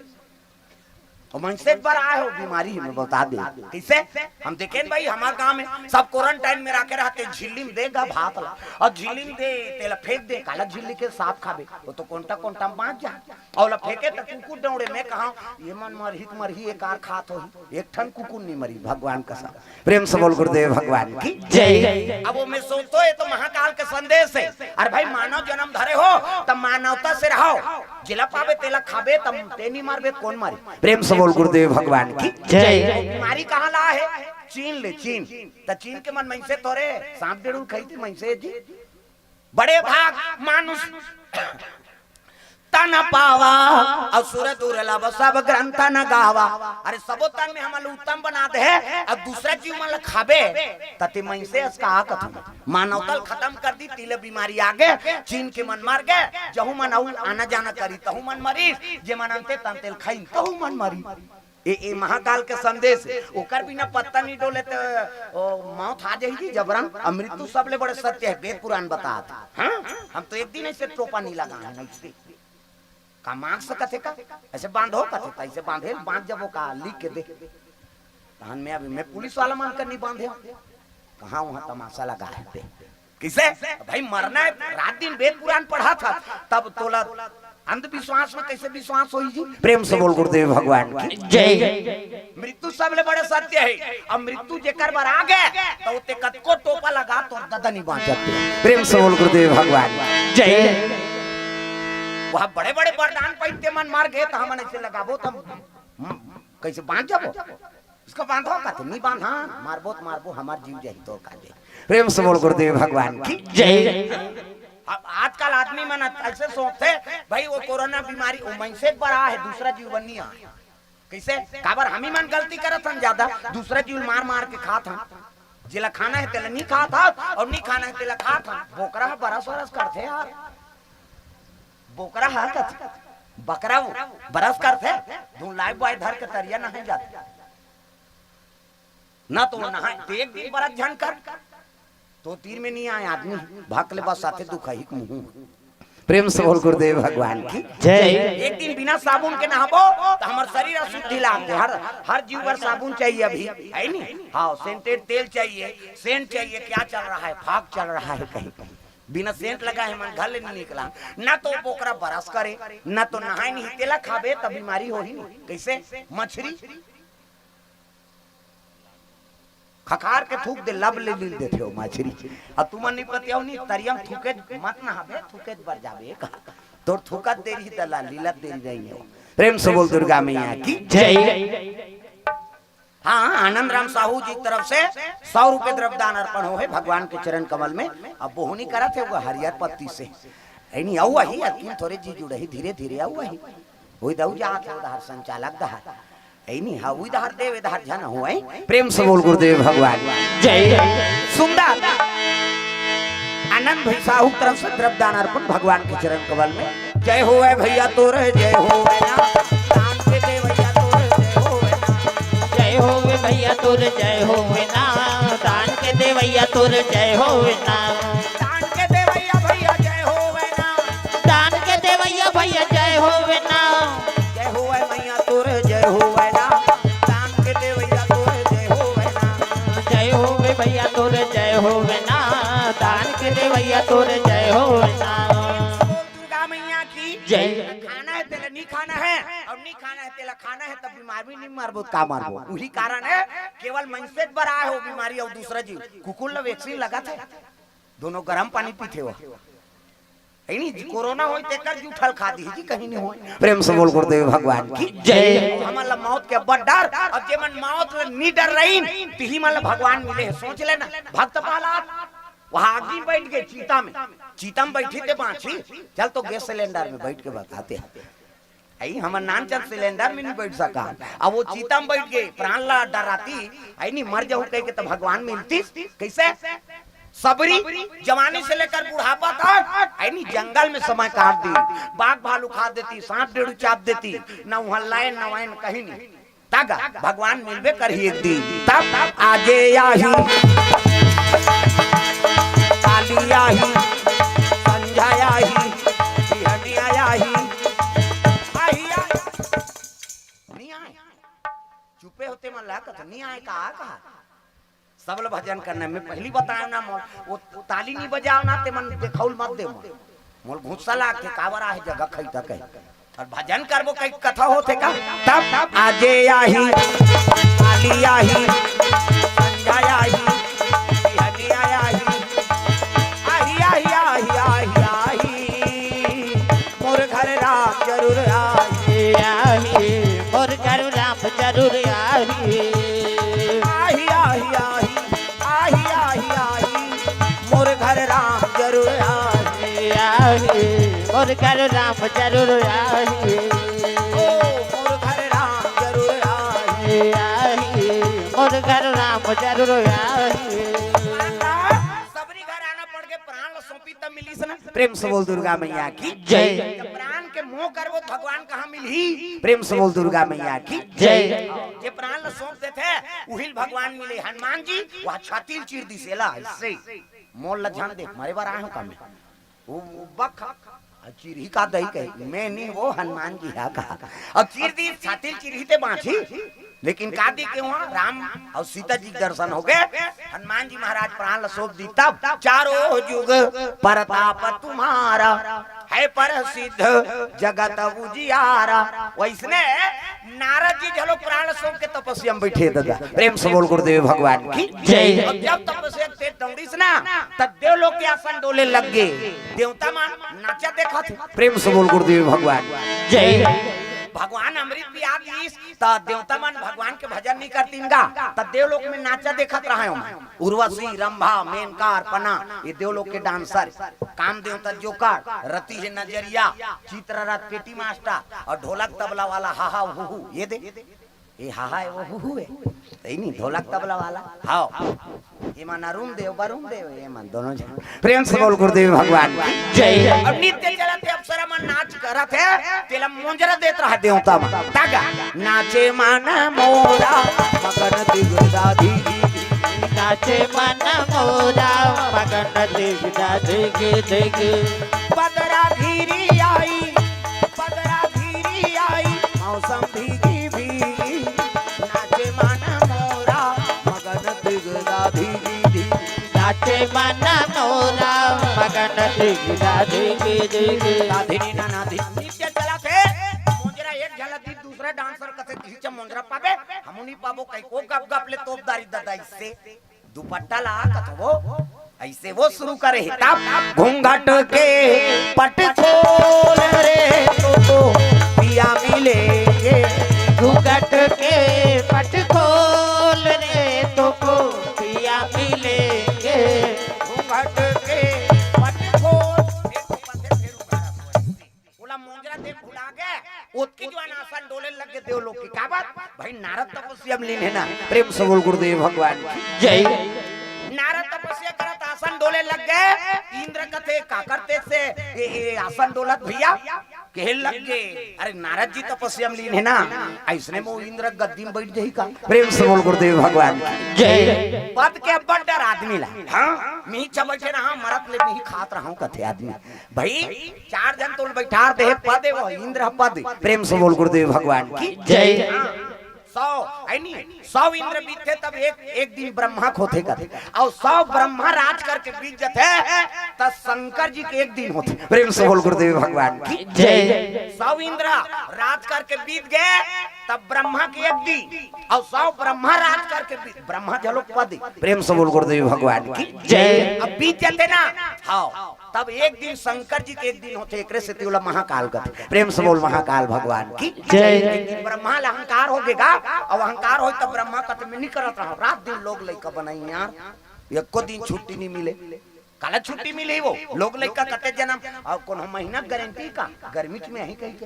अउ मनसे बर आए हो बीमारी, मैं बता दे। कैसे? हम देखेन भाई, हमार गांव में सब क्वारंटाइन में रखे रहते, झिल्ली में देगा भात ला, अउ झिल्ली में दे, तेला फेंक दे, काला झिल्ली के साफ खाबे, वो तो कोंटा कोंटा में बांच जा। अउ ला फेंके त कुकुर दौड़े, मैं कहा, ये मन मरही त मरही, एक आर खात होही, एक ठन कुकुर नहीं मरी, भगवान कसम। प्रेम से बोल गुरुदेव भगवान की जय। अब वो मैं सोचतो, ये तो महाकाल के संदेश है। अरे भाई, मानव जन्म धरे हो, त मानवता से रहो। जेला पाबे, तेला खाबे, त ते नहीं मरबे, कोन मरी? प्रेम से बोल गुरुदेव भगवान की जय। बीमारी कहाँ ला है? चीन ले, चीन। त चीन के मन मनसे थोरे, सांप डेड़ू खाई थी मनसे जी। बड़े भाग मानुष तन पावा, असुर दुर्लभ सब ग्रंथ न गावा। अरे, सबो तन में हमन ल उत्तम बना दे हे, अब दूसरा जीव मन ल खाबे, त ते मनसे अस का कथन? मानवता ल खतम कर दी, तिले बीमारी आगे, चीन के मन मर गे, जहू मन अउ आना जाना करी, तहू मन मरी, जे मन अंते तंते ल खाइन, तहू मन मरी। ए, ए महाकाल के संदेश हे, ओकर बिना पत्ता नहीं डोले त ओ मौत आ जाही जी जबरन। अउ मृत्यु सबले बड़े सत्य हे, वेद पुराण बतात। हाँ, हम तो एक दिन ऐसे टोपा नहीं लगा है, नहीं से। का मांग सकत हे का? ऐसे बांधो कथे, त ऐसे बांधे, बांध जबो का, लिख के दे। तहन मैं अभी, मैं पुलिस वाला मन कर नहीं बांधे। कहाँ वहाँ तमाशा लगा है ते? किसे? भाई मरना है, रात दिन वेद पुराण पढ़ा था, तब तोला अंधविश्वास में कैसे विश्वास होई जी? प्रेम से बोल गुरुदेव भगवान की जय। मृत्यु सबले बड़े सत्य है। अब मृत्यु जेकर बर आ गे, त ओते कतको टोपा लगा, तोर ददा नहीं बांचत। प्रेम से बोल गुरुदेव भगवान की जय। वहाँ बड़े बड़े वरदान पाइते मन मर गे, त हमन ऐसे लगाबो, त हम, हम कैसे बांच जाबो? उसका बांधो कथे, नहीं बांधा, मारबो त मारबो, हमार जीव जाही तोर का जाही। प्रेम से बोल गुरुदेव भगवान की जय। अब आजकल आदमी मन ऐसे सोचते, भाई वो कोरोना बीमारी वो मनसे बर आए हे, दूसरा जीव बर नहीं आए। कैसे? काबर हम ही मन गलती करत हन ज्यादा, दूसरा जीव मार मार के खात हन। जेला खाना है तेला नहीं खात हन, अउ नहीं खाना है तेला खात हन। बोकरा ह बरस वरस करथे यार, बोकरा ह कथे, बकरा वो बरस करथे, धुन लाइफ बॉय धर के तरिया नहाए जाथे। ना तो नहाए, तो एक दिन बरस झन कर, तो तीर में नहीं आए आदमी, भाग ले बस आथे दुख ही मुंह। प्रेम से बोल गुरुदेव भगवान की जय। एक दिन बिना साबुन के नहाबो, त हमर शरीर अशुद्धि लागथे। हर, हर जीव बर साबुन चाहिए अभी, है नी? हाँ, सेंटेड तेल चाहिए, सेंट चाहिए, क्या चल रहा है, फाग चल रहा है कहीं। बिना सेंट लगाए मन घर ले नहीं निकला। ना तो बोकरा बरस करे, ना तो नहाए नहीं, तेला खाबे त बीमारी होही नहीं। कैसे? मछरी खखार के थूक दे, लब ले लील देथे ओ मछरी। अब तुमन नहीं पतियाओ नहीं, तरियम थूके मत नहाबे, थूके बर जाबे कहा। तोर थूकत देरी दला, लीलत देरी नहीं हो। प्रेम से बोल दुर्गा मैया की जय। हाँ, आनंद राम साहू जी की तरफ से सौ रुपए द्रव्य दान अर्पण हो है भगवान के चरण कमल में। अब बोहनी करत है वो हरियर पत्ती से, है नहीं, अउ वही अकिन थोरे जी जुड़ही, धीरे धीरे अउ वही। वही दऊ जात है उधार संचालक दहार, है नहीं, हाँ, उधार देव, इधार झन हो, है। प्रेम से बोल गुरुदेव भगवान जय। सुंदर आनंद भाई साहू तरफ से द्रव्य दान अर्पण भगवान के चरण कमल में। जय होवे भैया तोरे, जय होवे ना। दान के दे भैया तोरे, जय होवे ना। जय होवे भैया तोरे, जय होवे ना। दान के दे भैया तोरे, जय होवे ना। दान के दे भैया, भैया जय होवे ना। दान के दे भैया, भैया जय होवे ना। जय होवे मैया तोरे, जय होवे ना। दान के दे भैया तोरे, जय होवे ना। जय होवे भैया तोरे, जय होवे ना। दान के दे भैया तोरे, जय होवे ना। बोल दुर्गा मैया की जय। खाना है तेला नहीं खाना है, अउ नहीं खाना है तेला खाना है, तब बीमार भी नहीं मारबो, का मारबो? वही कारण है, केवल मनसे बर आए हो बीमारी अउ दूसरा जीव। कुकुर ला वैक्सीन लगाथे, दोनों गरम पानी पीथे हो। है नहीं, कोरोना होई तेकर जूठल खा दी जी, कहीं नहीं होई। प्रेम से बोल गुरुदेव भगवान की जय। हमन ला मौत के बड़ डर, अब जे मन मौत ले नहीं डर रहीन, तिही मन ला भगवान मिले हे। सोच लेना, भक्त प्रहलाद वहाँ आगी बैठ गए चीता में, चीता में बैठी ते बाँची, चल तो गैस सिलेंडर में बैठ के बताते हैं। आई हमर नानचंद सिलेंडर में नहीं बैठ सका, अब वो चीता में बैठ गए, प्राण ला डराती, आई नहीं मर जाऊ कह के तो भगवान मिलती कैसे? सबरी जवानी से लेकर बुढ़ापा तक, ऐनी जंगल में समय काट दी। बाघ भालू खा देती, सांप डेड़ू चाप देती, न वहां लाइन न वाइन कहीं नहीं। तगा भगवान मिलबे करही एक दिन। तब आजे आही, काली आही, संझा आही, बिहनिया आही, आही, आही। नहीं आए। चुपे होते मन ला कथो, नहीं आए का, का? सब ल भजन करना, मैं पहली बतायो ना मोल, वो ताली नहीं बजाओ ना, ते मन देखौल मत दे मोल। मोल गुस्सा लाग के काबर आहे जगह खई तक है। और भजन करबो कई कथा होथे का? तब आजे आही, काली आही, संझा आही, बिहनिया आही, आही, आही, आही, आही, आही। मोर घर राम जरूर आही। आही, मोर घर राम जरूर आही। आही, आही, आही, आही, आही, आही। मोर घर राम जरूर आही। आही, मोर घर राम जरूर आही। ओ, मोर घर राम जरूर आही। आही, मोर घर राम जरूर आही। सबरी घर आना पड़ के प्राण ल सौंपी तब मिलिस ना। प्रेम से बोल दुर्गा मैया की जय। जब प्राण के मोह करबो त भगवान कहाँ मिलही? प्रेम से बोल दुर्गा मैया की जय। जे प्राण ल सौंप देथे, उहिल भगवान मिले। हनुमान जी वह छाती ल चीर दिस एला ऐसे। मोल ल झन दे, मरे बर आए हो का मैं? वो, वो बक, अब चिरही का दही कही, मैं नहीं, वो हनुमान जी हा का। अब चीर दी, छाती ल चिरही ते बाँची। लेकिन का दी के वहाँ राम और सीता जी के दर्शन हो गए। हनुमान जी महाराज प्राण ल सौंप दी, तब चारों जुग परताप तुम्हारा, है प्रसिद्ध जगत उजियारा। वैसने नारद जी घलो प्राण सौंप के तपस्या में बैठे दादा। प्रेम से बोल गुरुदेव भगवान की जय। अब जब तपस्या के तेज दौड़िस ना, तब देवलोक के आसन डोले लग गए। देवता मन नाचा देखत हे। प्रेम से बोल गुरुदेव भगवान जय। भगवान अमृत पिया दिस, त देवता मन भगवान के भजन नहीं करतीन गा, त देवलोक में नाचा देखत रहे हो। उर्वशी, रंभा, मेनका, अर्पणा, ये देवलोक के डांसर। काम देवता जोकर, रति है नजरिया, चित्ररथ पेटी मास्टर और ढोलक तबला वाला हा हा हू हू, ये दे, ये हा हा वो हू हू है, तई नहीं ढोलक तबला वाला, हाव, ये मन अरुण देव, वरुण देव, ये मन दोनों झन। प्रेम से बोल गुरुदेव भगवान की जय। अब नित्य चलत हे, अप्सरा मन नाच करत हे, तेला मोंजरा देत रहा देवता मन। तागा नाचे मन मोरा मगन दिगदाधी, नाचे मन मोरा मगन दिगदाधी। बदरा घिरी आई, बदरा घिरी आई, मौसम भीगी भीगी। नाचे मन मोरा मगन दिगदाधी, नाचे मन मोरा मगन दिगदाधी। दाधिनी ना नाधिनी नित्य चलत हे। मोंजरा एक झलक दी, दूसरा डांसर कथे खींचा मोंजरा पाबे, हमू नहीं पाबो कहीं को गप गप ले तोप दारी ददा इससे। दुपट्टा ला कथो वो, ऐसे वो शुरू करे हे। तब घूंघट के पट खोल रे तोको पिया मिलेंगे। घूंघट के पट खोल रे तोको पिया मिलेंगे। घूंघट के पट खोल। ओला मोंजरा देख भुला गे, ओतकी जुवान आसन डोले लग गे देवलोक के। काबर? भाई नारद तपस्या में लीन हे ना। प्रेम से बोल गुरुदेव भगवान की जय। नारद तपस्या करत आसन डोले लग गे। इंद्र कथे, "का करते से ये, ये आसन डोलत भैया?" कहे लग गे, "अरे नारद जी तपस्या में लीन हे ना, ऐसने में वो इंद्र गद्दी में बैठ जाही का?" प्रेम से बोल गुरुदेव भगवान की जय। पद के अब्बड़ डर आदमी ला। हाँ, मीच बैठे रहा, मरत ले नहीं खात रहा हूँ, कथे आदमी। भाई, चार झन तोल बैठार दे हे, पद हे वो, इंद्र ह पद। प्रेम से बोल गुरुदेव भगवान की जय। सौ, है नी? सौ इंद्र बीतथे तब एक, एक दिन ब्रह्मा के होथे कथे। अउ सौ ब्रह्मा राज करके बीत जथे, त शंकर जी के एक दिन होथे। प्रेम से बोल गुरुदेव भगवान की जय। सौ इंद्र राज करके बीत गे, तब ब्रह्मा के एक दिन, अउ सौ ब्रह्मा राज करके बीत, ब्रह्मा झलो पद। प्रेम से बोल गुरुदेव भगवान की जय। अब बीत जथे ना, हाँ, तब एक दिन शंकर जी के एक दिन होथे, एकरे सेती ओला महाकाल कथे। प्रेम से बोल महाकाल भगवान की जय। एक दिन ब्रह्मा ला अहंकार हो गे गा, अब अहंकार होय तब ब्रह्मा कथे, "मैं नहीं करत रहा, रात दिन लोग लइका बनाई यार, एको दिन छुट्टी नहीं मिले।" काला छुट्टी मिली वो, लोग लइका कते जन्म, अउ कोनो महीना गारंटी का, गर्मी में यही कही के।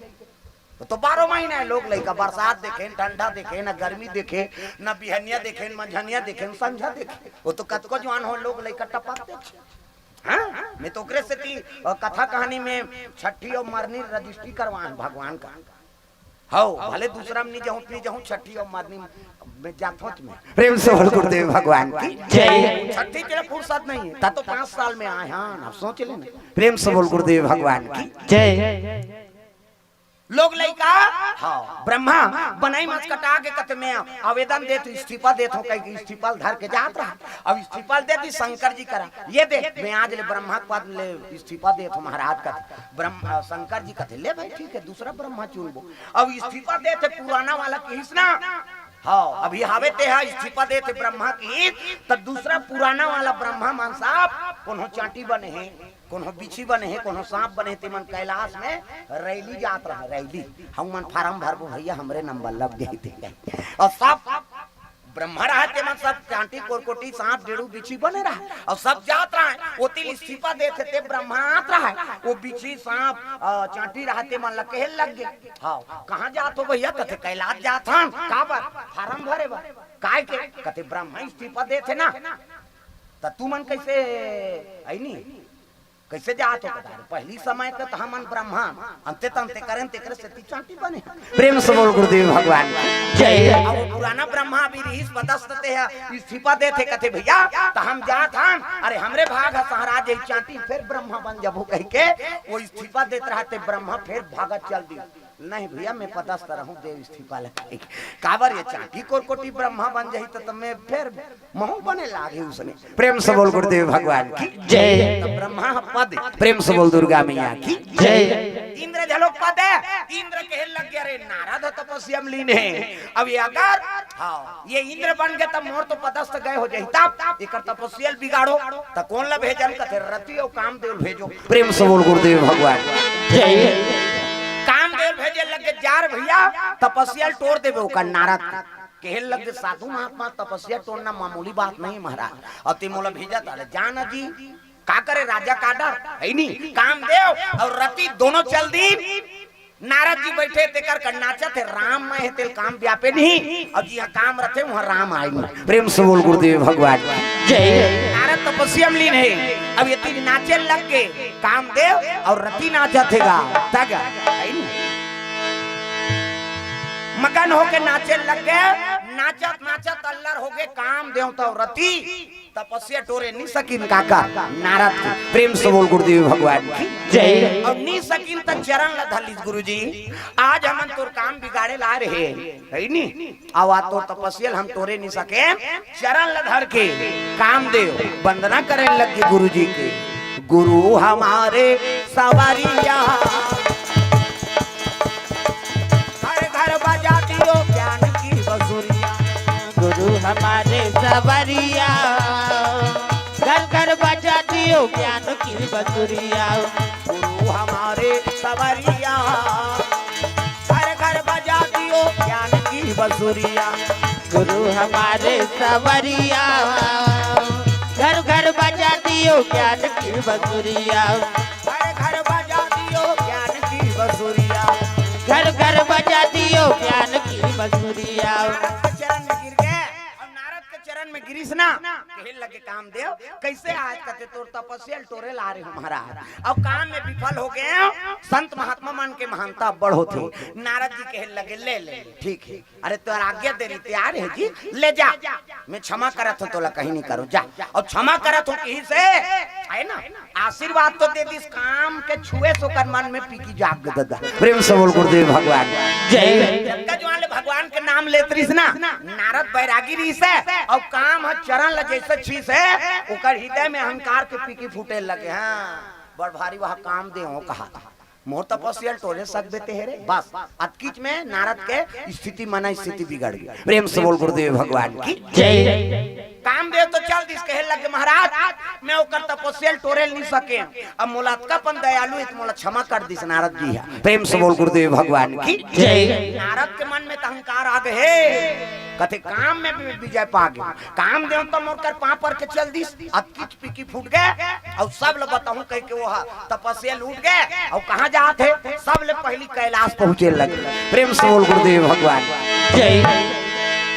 वो तो बारह महीना हे, लोग लइका बरसात देखे, ठंडा देखे, न गर्मी देखे, न बिहनिया देखे, न मंझनिया देखे, न संझा देखे। वो तो कतको जुआन हो, लोग लइका टपक देखे। हाँ, मैं तो ओकरे सेती, अ, कथा कहानी में छट्ठी अउ मरनी रजिस्ट्री करवाए हंव भगवान का। हव, भले दूसरा में नी जाहूं, नी जाहूं, छट्ठी अउ मरनी में जाथों मैं। प्रेम से बोल गुरुदेव भगवान की जय। छट्ठी के लिए फुर्सत नहीं है, ता तो पांच साल में आए हन, अब सोच लेना। प्रेम से बोल गुरुदेव भगवान की जय। लोग लइका, हाँ, ब्रह्मा बनई मस कटा के कथे, मैं आवेदन देत हंव, इस्तीफा देत हंव, कहिके इस्तीफा ल धर के जात रहा। अब इस्तीफा ल देती शंकर जी करा, ये देख, मैं आज ले ब्रह्मा के पद ले इस्तीफा देत हंव महाराज कथे। ब्रह्म-, अ, शंकर जी कथे, ले भाई, ठीक है, दूसरा ब्रह्मा चुनबो। अब इस्तीफा देत हे पुराना वाला, किहिस ना, हाँ, अभी हावे ते हा इस्तीफा देत हे ब्रह्मा, किहिस त दूसरा पुराना वाला ब्रह्मा मन सब कोनो चांटी बने हे, कोनो बिच्छी बने हे, कोनो सांप बने हे, तेमन कैलाश में रैली जात रहा, रैली। हम मन फारम भरबो भैया, हमरे नंबर लग जाही ते। अउ सब ब्रह्मा रहा, तेमन सब चांटी, कोरकोटी, सांप, डेड़ू, बिच्छी बने रहा, अउ सब जात रहा। ओती ले इस्तीफा देत हे ते ब्रह्मा आत रहा, वो बिच्छी, सांप, अ, चांटी रहा, तेमन ला कहे लग गे, हाँ, कहाँ जात हो भैया? कथे कैलाश जात हन। काबर? फारम भरे बर। काय के? कथे ब्रह्मा इस्तीफा देत हे ना, त तुमन कैसे अइनी? कैसे जात हो? कथा रे, पहली समय के त हमन ब्रह्मा, अंते तंते करेन, तेकरे सेती चांटी बने। प्रेम से बोल गुरुदेव भगवान की जय। अब वो पुराना ब्रह्मा अभी रिहिस पदस्थ, ते ह इस्तीफा देत हे, कथे भैया, त हम जात हन, अरे हमरे भाग ह सहरा जही चांटी, फेर ब्रह्मा बन जबो कहिके वो इस्तीफा देत रहा, ते ब्रह्मा फेर भागत चल दी। नहीं भैया, मैं पदस्थ रहूं, देव इस्तीफा लगे। काबर ये चांटी कोरकोटी ब्रह्मा बन जाही त, त मैं फेर महूं बने लागे उसने। प्रेम से बोल गुरुदेव भगवान की जय। त ब्रह्मा ह पद, प्रेम से बोल दुर्गा मैया की जय। इंद्र घलो पद हे, इंद्र कहे लग गे, अरे नारद ह तपस्या में लीन हे, अब ये अगर, हाँ, ये इंद्र बन गे त मोर तो पदस्थ गए हो जाही, तब एकर तपस्या ल बिगाड़ो, त कोन ला भेजन? कथे रति अउ कामदेव ल भेजो। प्रेम से बोल गुरुदेव भगवान जय। कामदेव भेजे लग गे, जा रे भैया, तपस्या ल टोर देबे ओकर नारद के। कहे लग गे, साधु महात्मा, तपस्या टोरना मामूली बात नहीं महाराज। अउ ते मोला भेजत हस, जा ना जी, का करे राजा का डर हे नी? कामदेव अउ रति दोनों चल दी। नारद जी बैठे तेकर कर नाचत हे, राम मैं हे तेल काम व्यापे नहीं, अउ जिहां काम रथे उहां राम आय नहीं। प्रेम से बोल गुरुदेव भगवान जय। नारद तपस्या में लीन हे, अब ये तीन नाचे लग गे, कामदेव अउ रति नाचत हे गा, तग हे नी? मगन होके नाचे लग गे, नाचत नाचत अल्लर हो गे कामदेव त रति। तपस्या टोरे नी सकिन काका नारद के। प्रेम से बोल गुरुदेव भगवान की जय। अउ नी सकिन त चरण ल धर लिस गुरुजी, आज हमन तोर काम बिगाड़े ल आय रहे हे नी, अउ आज तोर तपस्या ल हम टोरे नी सकेन। चरण ल धर के कामदेव वंदना करे लग गे गुरुजी के। गुरु हमारे सवरिया, घर घर बजा दियो ज्ञान की बसुरिया। गुरु हमारे सवरिया, घर घर बजा दियो ज्ञान की बसुरिया। गुरु हमारे सवरिया, घर घर बजा दियो ज्ञान की बसुरिया। गुरु हमारे सवरिया, घर घर बजा दियो ज्ञान की बसुरिया। घर घर बजा दियो ज्ञान की बसुरिया। घर घर बजा दियो ज्ञान की बसुरिया। नारद के चरण में गिर गे, अउ नारद के चरण में गिरिस ना, कहे लगे कामदेव, कैसे आज कथे तोर तपस्या ल टोरे ल आय रहे हंव महाराज, अउ काम में विफल हो गे हंव। संत महात्मा मन के महानता अब्बड़ होथे। नारद जी कहे लगे, ले ले, ठीक हे, अरे तोर आज्ञा दे रही, तैयार हे जी, ले जा, मैं क्षमा करत हंव, तोला कहीं नहीं करूं, जा। अउ क्षमा करत हंव किहिस हे ना, आशीर्वाद तो दे दिस, काम के छुए से ओकर मन में पीकी जाग गे ददा। प्रेम से बोल गुरुदेव भगवान जय। जतका जुआन ले भगवान के नाम लेत रिहिस ना, नारद बैरागी रिहिस हे, अउ काम ह चरण ल जइसे छीस हे, ओकर हृदय में अहंकार के पीकी फूटे लगे। हाँ, बड़ भारी वह कामदेव कहा, मोर तपस्या ल टोरे सकबे ते हे रे। बस अतकीच में नारद के स्थिति, मन स्थिति बिगड़ गे। प्रेम से बोल गुरुदेव भगवान की जय। कामदेव तो चल दिस, कहे लगे, महाराज, मैं ओकर तपस्या ल टोरे ल नहीं सके, अब मोला अतका अपन दयालु हे त मोला क्षमा कर दिस नारद जी हा। प्रेम से बोल गुरुदेव भगवान की जय। नारद के मन में त अहंकार आ गे हे, कथे काम में भी विजय पा गे। कामदेव तो मोर कर पाँव पर के चल दिस, अतकी पीकी फूट गे, अउ सब ल बताहूं कह के वो हा तपस्या ल उठ गे, अउ कहां जात हे, सब ले पहली कैलाश पहुंचे लगे। प्रेम से बोल गुरुदेव भगवान जय।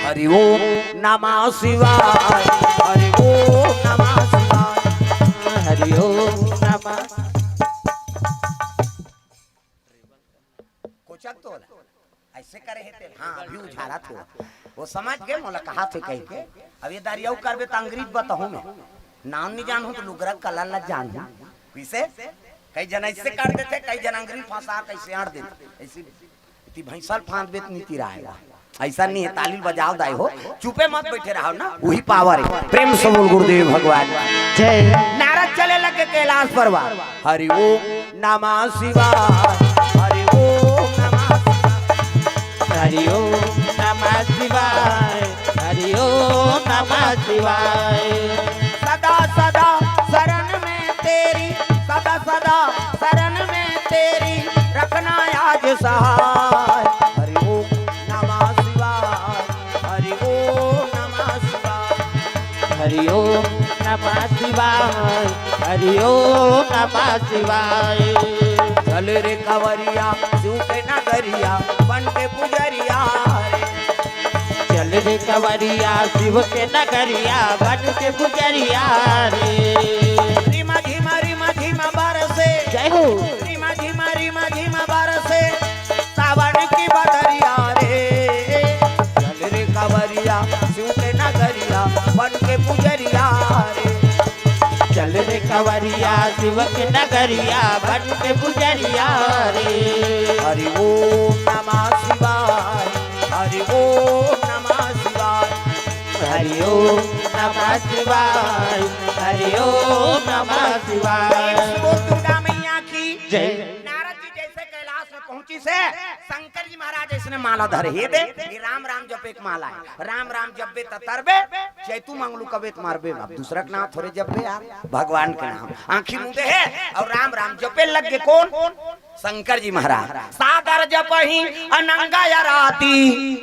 हरि ओम नमः शिवाय, हरि ओम नमः शिवाय, हरि ओम नमः। कोचक तो ऐसे करे हे ते, हां, अभी उझारत हो। वो समझ गे, मोला कहाथे कह के। अब ये दारी अउ करबे त अंग्रेजी बताहूं मैं। नाम नहीं जानहूं त लुगरा कला ला जानहूं। कइसे? कई जन ऐसे कर देथे, कई जन अंग्रेजी फंसा के ऐसे आड़ देथे। ऐसे ती भैंसा ल फांदबे त नीति रहेगा। ऐसा नहीं हे, ताली बजाव दाई हो, चुपे मत बैठे रहो ना, वही पावर हे। प्रेम से बोल गुरुदेव भगवान जय। नारद चले लगे कैलाश पर्वत। हरि ओम नमः शिवाय, हरि ओम नमः शिवाय, हरि ओम नमः शिवाय, हरि ओम नमः शिवाय। सदा सदा शरण में तेरी, सदा सदा शरण में तेरी, रखना आज सहाय। हरि ओम नमः शिवाय, हरि ओम नमः शिवाय, हरि ओम नमः शिवाय, हरि ओम नमः शिवाय। चल रे कवरिया शिव के नगरिया बन के पुजरिया रे। चल रे कवरिया शिव के नगरिया बन के पुजरिया रे। रिमा झिमा रिमा झिमा बरसे। जय हो। रिमा झिमा रिमा झिमा बरसे सावन की बदरिया रे। चल रे कवरिया शिव के नगरिया बन के पुजरिया रे। चल रे कवरिया शिव के नगरिया बन के पुजरिया रे। हरि ओम नमः शिवाय, हरि ओम नमः शिवाय, हरि ओम नमः शिवाय, हरि ओम नमः शिवाय। बोल दुर्गा मैया की जय। नारद जी जैसे कैलाश में पहुंचिस हे, शंकर जी महाराज अइसने माला धरे हे, दे, ये राम राम जपे के माला हे। राम राम जपबे त तरबे, चैतू मंगलू कबे त मरबे। अब दूसरा के नाम थोरे जपबे यार, भगवान के नाम। आंखी मूंदे हे अउ राम राम जपे लग गे। कोन? शंकर जी महाराज। सादर जपहि अनंग आराती,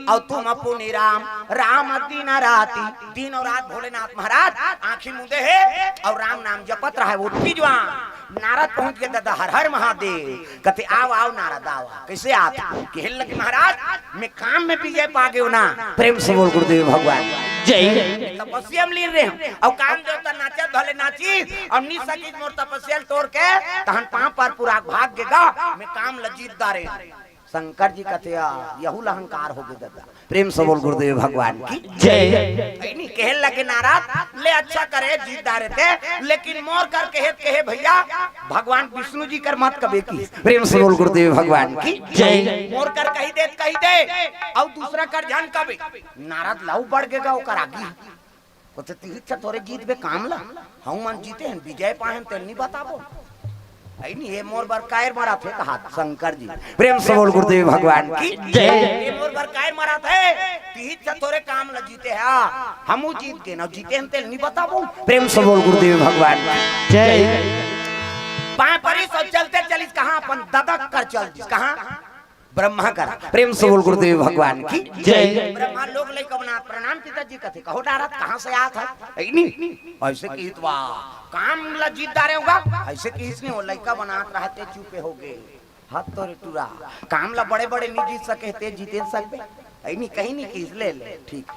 अउ तुम पुनि राम राम दिन राती। दिन अउ रात भोलेनाथ महाराज आंखी मूंदे हे अउ राम नाम जपत रहे। वो तिजवा नारद पहुंच गे, दादा हर हर महादेव। कथे, "आव, आव नारद, आव।" कइसे आत? कहे लगे, "महाराज, मैं काम में विजय पा गेंव ना।" प्रेम से बोल गुरुदेव भगवान जय। तपस्या में लीन रहेंव, अउ कामदेव त नाचत भले नाचिस, अउ नी सकिस मोर तपस्या ल टोर के, तहन पांव पर पुरा भाग गे गा, मैं काम ल जीत डारेंव। शंकर जी कथे, "आ, यहू ल अहंकार हो गे दादा।" प्रेम से बोल गुरुदेव भगवान की जय। अइनी कहे लगे नारद, "ले अच्छा करे जीत डारे ते, लेकिन मोर कर कहे, कहे भैया भगवान विष्णु जी कर मत कबे की।" प्रेम से बोल गुरुदेव भगवान की जय। मोर कर कहि दे, कहि दे, अउ दूसरा कर झन कबे। नारद लहू बढ़ गे गा ओकर आगी। कथे, "तिही च थोरे जीतबे काम ला, हमू मन जीते हन, विजय पाए हन, तेला नी बताबो।" अइनी, "ये मोर बर कायर मराथे?" कहात शंकर जी। प्रेम से बोल गुरुदेव भगवान की जय। "ये मोर बर कायर मराथे? तिही च थोरे काम ला जीते हा, हमू जीत गेन, अउ जीते हन तेला नी बताबो।" प्रेम से बोल गुरुदेव भगवान की जय। पांय परिस अउ चलते चलिस कहां? अपन ददा कर चल दिस। कहां? ब्रह्मा करा। प्रेम से बोल गुरुदेव भगवान की जय। ब्रह्मा लोग लइका बनात, "प्रणाम पिताजी।" कथे, "कहो नारद, कहां से आत हस?" अइनी, अइसे किहिस त, "वाह, काम ला जीत डारेंव गा।" अइसे किहिस नहीं, वो लइका बनात रहते चुपे हो गे। हद तोरे टूरा, काम ला बड़े बड़े नी जीत सके, ते जीते सकबे? अइनी कहीं नहीं किहिस, "ले ले, ठीक।"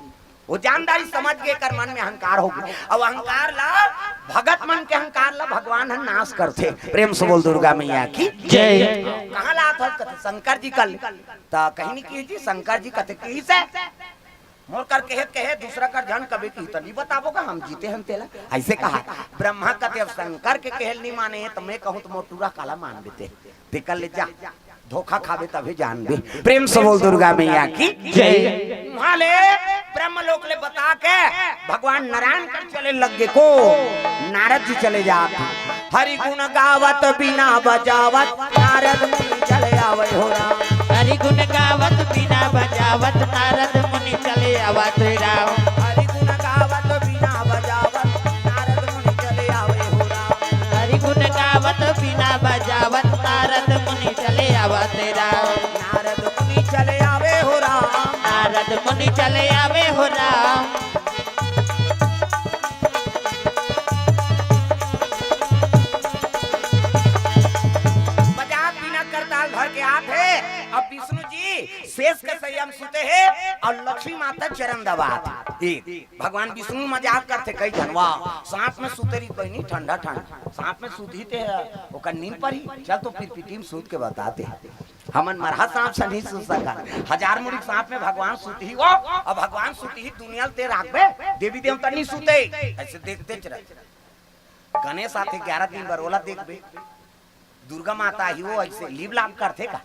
वो जान डारिस, समझ गे, एकर मन में अहंकार हो गे। अउ अहंकार ला, भगत मन के अहंकार ला भगवान ह नाश करथे। प्रेम से बोल दुर्गा मैया की जय। कहां ला आत हस? कथे, "शंकर जी कर ले।" त कहीं नहीं किहिस जी, शंकर जी कथे, "किहिसे?" "मोर कर कहे, कहे दूसरा कर झन कबे किही त नी बताबो गा, हम जीते हन तेला।" अइसे कहा। ब्रह्मा कथे, "अब शंकर के कहे ल नी माने त मैं कहूं त मोर टूरा काला मान देते।" तेकर ले जा, धोखा खाबे तभे जानबे। प्रेम से बोल दुर्गा मैया की जय। उहां ले ब्रह्मलोक ले बता के भगवान नारायण कर चले लग गे को, नारद जी चले जात। हरि गुण गावत बीना बजावत नारद मुनि चले आवै हो राम। हरि गुण गावत बीना बजावत नारद मुनि चले आवत राम। हरि गुण गावत बीना शेष के सैया म सुते हे अउ लक्ष्मी माता चरण दबात हे। भगवान विष्णु मजाक करथे, कई झन, "वाह, सांप में सुते रही, कहीं नहीं, ठंडा ठंडा, सांप में सुतही ते ह, ओकर नींद परही, चल तो फिर पिटी में सूत के बताते।" हमन मरहा सांप से नहीं सुत सकन, हजार मुड़ी सांप में भगवान सुतही वो, अउ भगवान सुतही दुनिया ल ते राखबे, देवी देवता नहीं सुते, ऐसे देखते च रह। गणेश आथे ग्यारह दिन बर, ओला देखबे, दुर्गा माता ही वो, ऐसे लीव लाभ करथे का?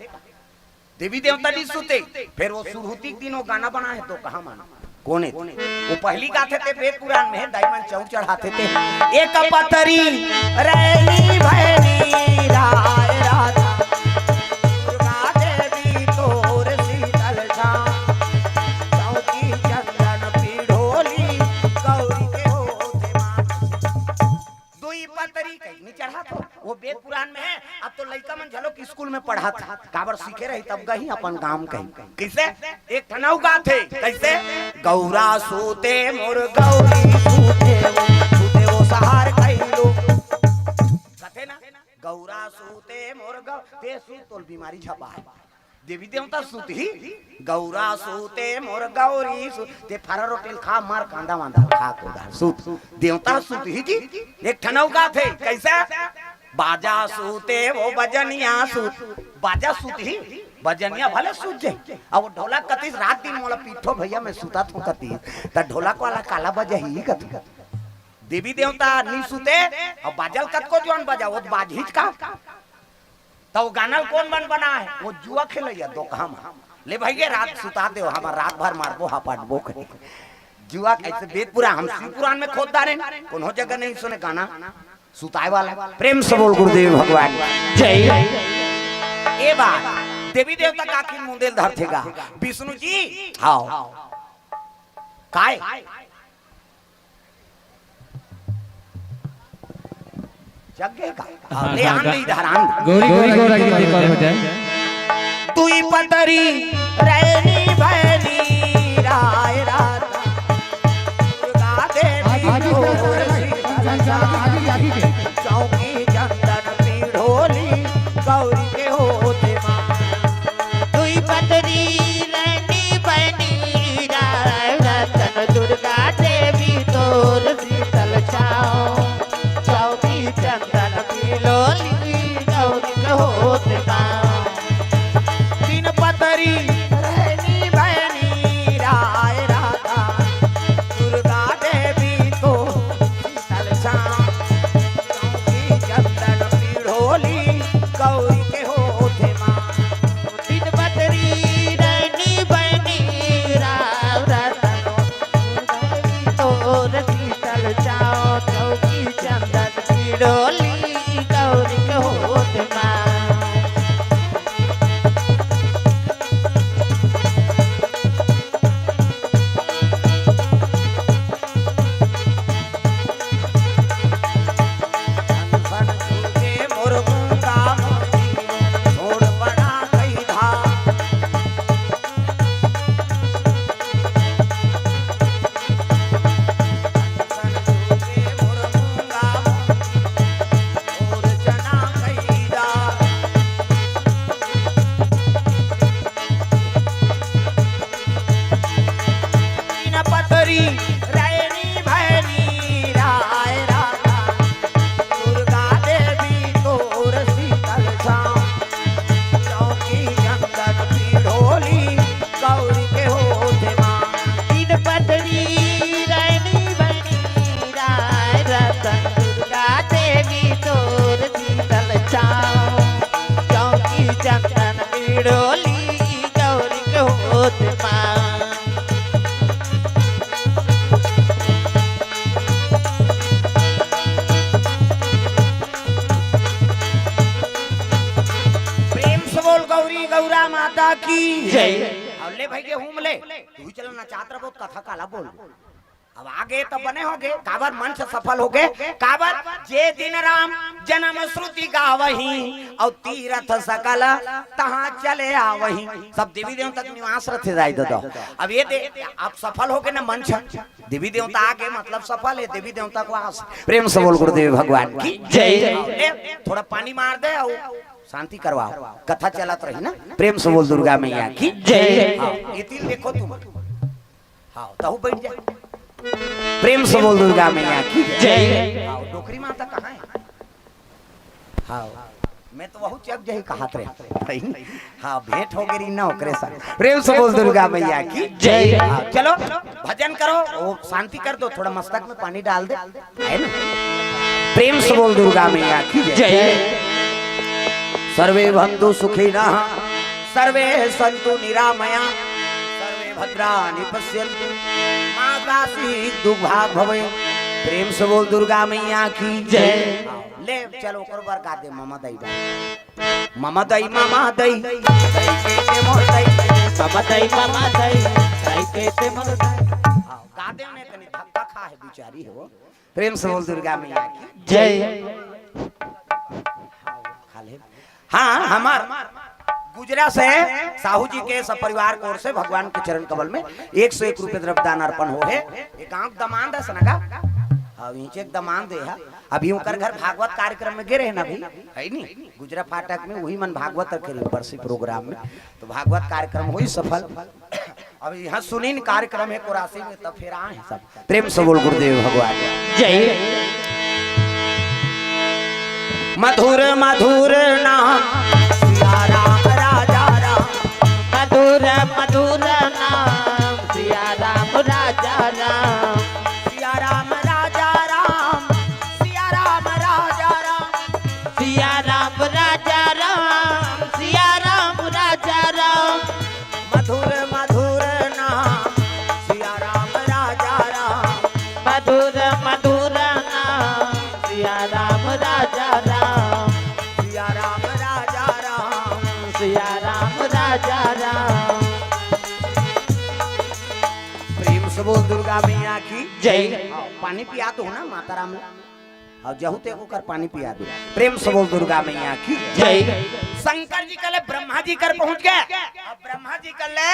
देवी देवता नहीं सुते। फिर वो सुरहुती के दिन वो गाना बनाए तो कहाँ मानो? कोने? वो पहली गाथे ते वेद पुराण में हे, दाई मन चौर चढ़ाथे ते। एक पतरी रैनी भैनी राय राधा, दुर्गा देवी तोर शीतल छाँव, चौकी चंदन पिढोली, गौरी के होथे माँ। दुई पतरी कहीं नहीं चढ़ात हो, वो वेद पुराण में हे। अब तो लइका मन झलो कि स्कूल में पढ़त हे, काबर सीखे रही तब गही अपन गांव कहीं। कैसे? एक ठन अउ गाथे, कैसे? गौरा सूते मोर गौरी सूते, सूते वो सहार कहिलो। कथे ना, गौरा सूते मोर गौ-, ते सूत तोल बीमारी झपा हे। देवी देवता सुतही, गौरा सूते मोर गौरी सू-, ते फरा रोटी ल खा, मार कांदा वांदा खा, कोदा सूत। देवता सुतही जी, एक ठन अउ गाथे, कैसे? बाजा सूते वो बजनिया सूत, बाजा सुतही, बजनिया भले सुत जाए, अउ वो ढोलक कतिस रात दिन मोला पीठो भैया मैं सुता थो कतिस, त ढोलक वाला काला बजही कतिस। देवी देवता नी सुते, अउ बाजा ल कतको जुआन बजा, वो त बाजहीच का। त वो गाना ल कोन मन बनाए? वो जुआ खेलइया दोकहा म। ले भई गे, रात सुता देव, हमर रात भर मारबो, हपटबो कही। जुआ कैसे? वेद पुराण, हम शिव पुराण में खोद डारेन, कोनो जगह नहीं सुने गाना सुताए वाला। प्रेम से बोल गुरुदेव भगवान जय। ए बात, देवी देवता काकी मुंदेल धरथे गा, विष्णु जी, हाव। काय? जग गे का? हाँ, ले हाँ, आन गा-, दे इधर, आन दे। गौरी गौरा की कृपा हो जाए। दुई पतरी रैनी भैनी राय राधा, दुर्गा देवी आगे, आगे, आगे, आगे, आगे, आगे। चौकी चंदन पिढोली गौरी के होथे माँ। दुई पतरी रैनी बनी राय रतन दुर्गा देवी तोर शीतल छाँव। चौकी चंदन पिढोली गौरी के होथे माँ। तीन पतरी रैनी बनी राय राधा दुर्गा देवी तोर शीतल छाँव। चौकी चंदन पिढोली गौरी के होथे माँ। तीन पतरी रैनी बनी राय रतन तोर शीतल छाँव। चौकी चंदन पिढोली गौरी के होथे माँ। तीन पतरी रैनी भैनी राय राधा, दुर्गा देवी तोर शीतल छाँव। चौकी चंदन पिढोली गौरी के होथे माँ। तीन पतरी रैनी बनी राय रतन, दुर्गा देवी तोर शीतल छाँव। चौकी चंदन पिढोली गौरी के होथे माँ। प्रेम से बोल गौरी गौरा माता की जय। अउ ले भई गे हूम ले, तू ही चला नचात रह, बहुत कथा काला बोल। अब आगे त बने होगे, काबर मंच सफल होगे, काबर जे दिन राम जन्म श्रुति गावही, अउ तीरथ सकल तहाँ चले आवही। सब देवी देवता के निवास रथे जाय ददा। अब ये दे, अब सफल होगे ना मंच, देवी देवता आगे मतलब सफल हे, देवी देवता को आस। प्रेम से बोल गुरुदेव भगवान की जय। ए, थोड़ा पानी मार दे अउ शांति करवाओ, कथा चलत रही ना। प्रेम से बोल दुर्गा मैया की जय। हाँ, ये तिल देखो तुम। हाँ, तहु बैठ जाए। प्रेम से बोल दुर्गा मैया की जय। हाँ, डोकरी माता कहाँ है? हाँ, मैं तो वहू चक जही कहत रहे। हाँ, भेंट हो गई ना ओकरे साथ। प्रेम से बोल दुर्गा मैया की जय। हाँ, चलो भजन करो, वो शांति कर दो, थोड़ा मस्तक में पानी डाल दे, है ना? प्रेम से बोल दुर्गा मैया की जय। जय। सर्वे भवन्तु सुखिनः, सर्वे सन्तु निरामया, सर्वे भद्राणि पश्यन्तु, मा काचित् दुःखभाग् भवेत्। प्रेम से बोल दुर्गा मैया की जय। ले चलो, ओकर बर गा दे, ममा दई बा। ममा दई, ममा दई, दई के ते मोर दई। ममा दई, ममा दई, दई के ते मोर दई। हाँ, गा दे, उन्हें तनी धक्का खा है, बिचारी हो। प्रेम से बोल दुर्गा मैया की जय। खा ले। हाँ, हमार गुजरा से साहू जी के सब परिवार की ओर से भगवान के चरण कमल में एक सौ एक रुपये द्रव्य दान अर्पण हो है। एक आंख दमांद है सनका। हाँ, नीचे एक दमांद है। अभी ओकर घर भागवत कार्यक्रम में गे रहे ना अभी, है नी? गुजरा फाटक में वही मन भागवत रखे रहे बरसी प्रोग्राम में, तो भागवत कार्यक्रम हुई सफल। अब यहाँ सुनीन कार्यक्रम है कोरासी में, तब फिर आए हैं सब। प्रेम से बोल गुरुदेव भगवान जय। मधुर मधुर नाम सिया राम राजा राम। मधुर मधुर नाम सिया राम राजा राम। सिया राम राजा राम, सिया राम राजा राम। सिया राम राजा राम, सिया राम राजा राम। मधुर मधुर नाम सिया राम राजा राम। मधुर मधुर नाम सिया राम राजा राम। सिया राम राजा राम। सिया राम राजा राम। प्रेम से बोल दुर्गा मैया की जय। हाँ, पानी पिया दो ना माता राम। और जहू ते ओकर पानी पिया दे। प्रेम से बोल दुर्गा मैया की जय। शंकर जी कहले ब्रह्मा जी कर पहुंच गए। अब ब्रह्मा जी कहले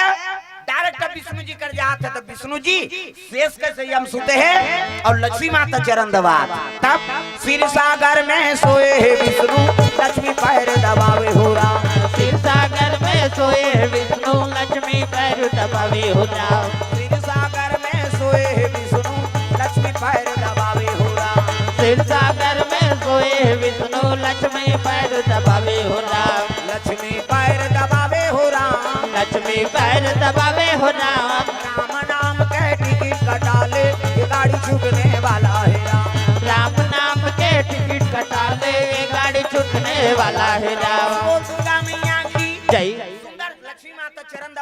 डायरेक्ट विष्णु जी कर जात है, तो विष्णु जी शेष के संयम सुते हैं और लक्ष्मी माता चरण दबात। तब क्षीर सागर में सोए है विष्णु, लक्ष्मी पैर दबावे हो राम। क्षीर सागर में सोए है विष्णु, लक्ष्मी पैर दबावे हो राम। क्षीर सागर में सोए है विष्णु, लक्ष्मी पैर दबावे हो राम। क्षीर सागर में सोए विष्णु, लक्ष्मी पैर दबावे हो राम। लक्ष्मी पैर दबावे हो राम। लक्ष्मी पैर दबावे हो राम। राम नाम के टिकट कटा ले, ये गाड़ी छूटने वाला है राम। राम नाम के टिकट कटा ले, ये गाड़ी छूटने वाला है राम। बोल दुर्गा मैया की जय। सुंदर लक्ष्मी माता चरण दबा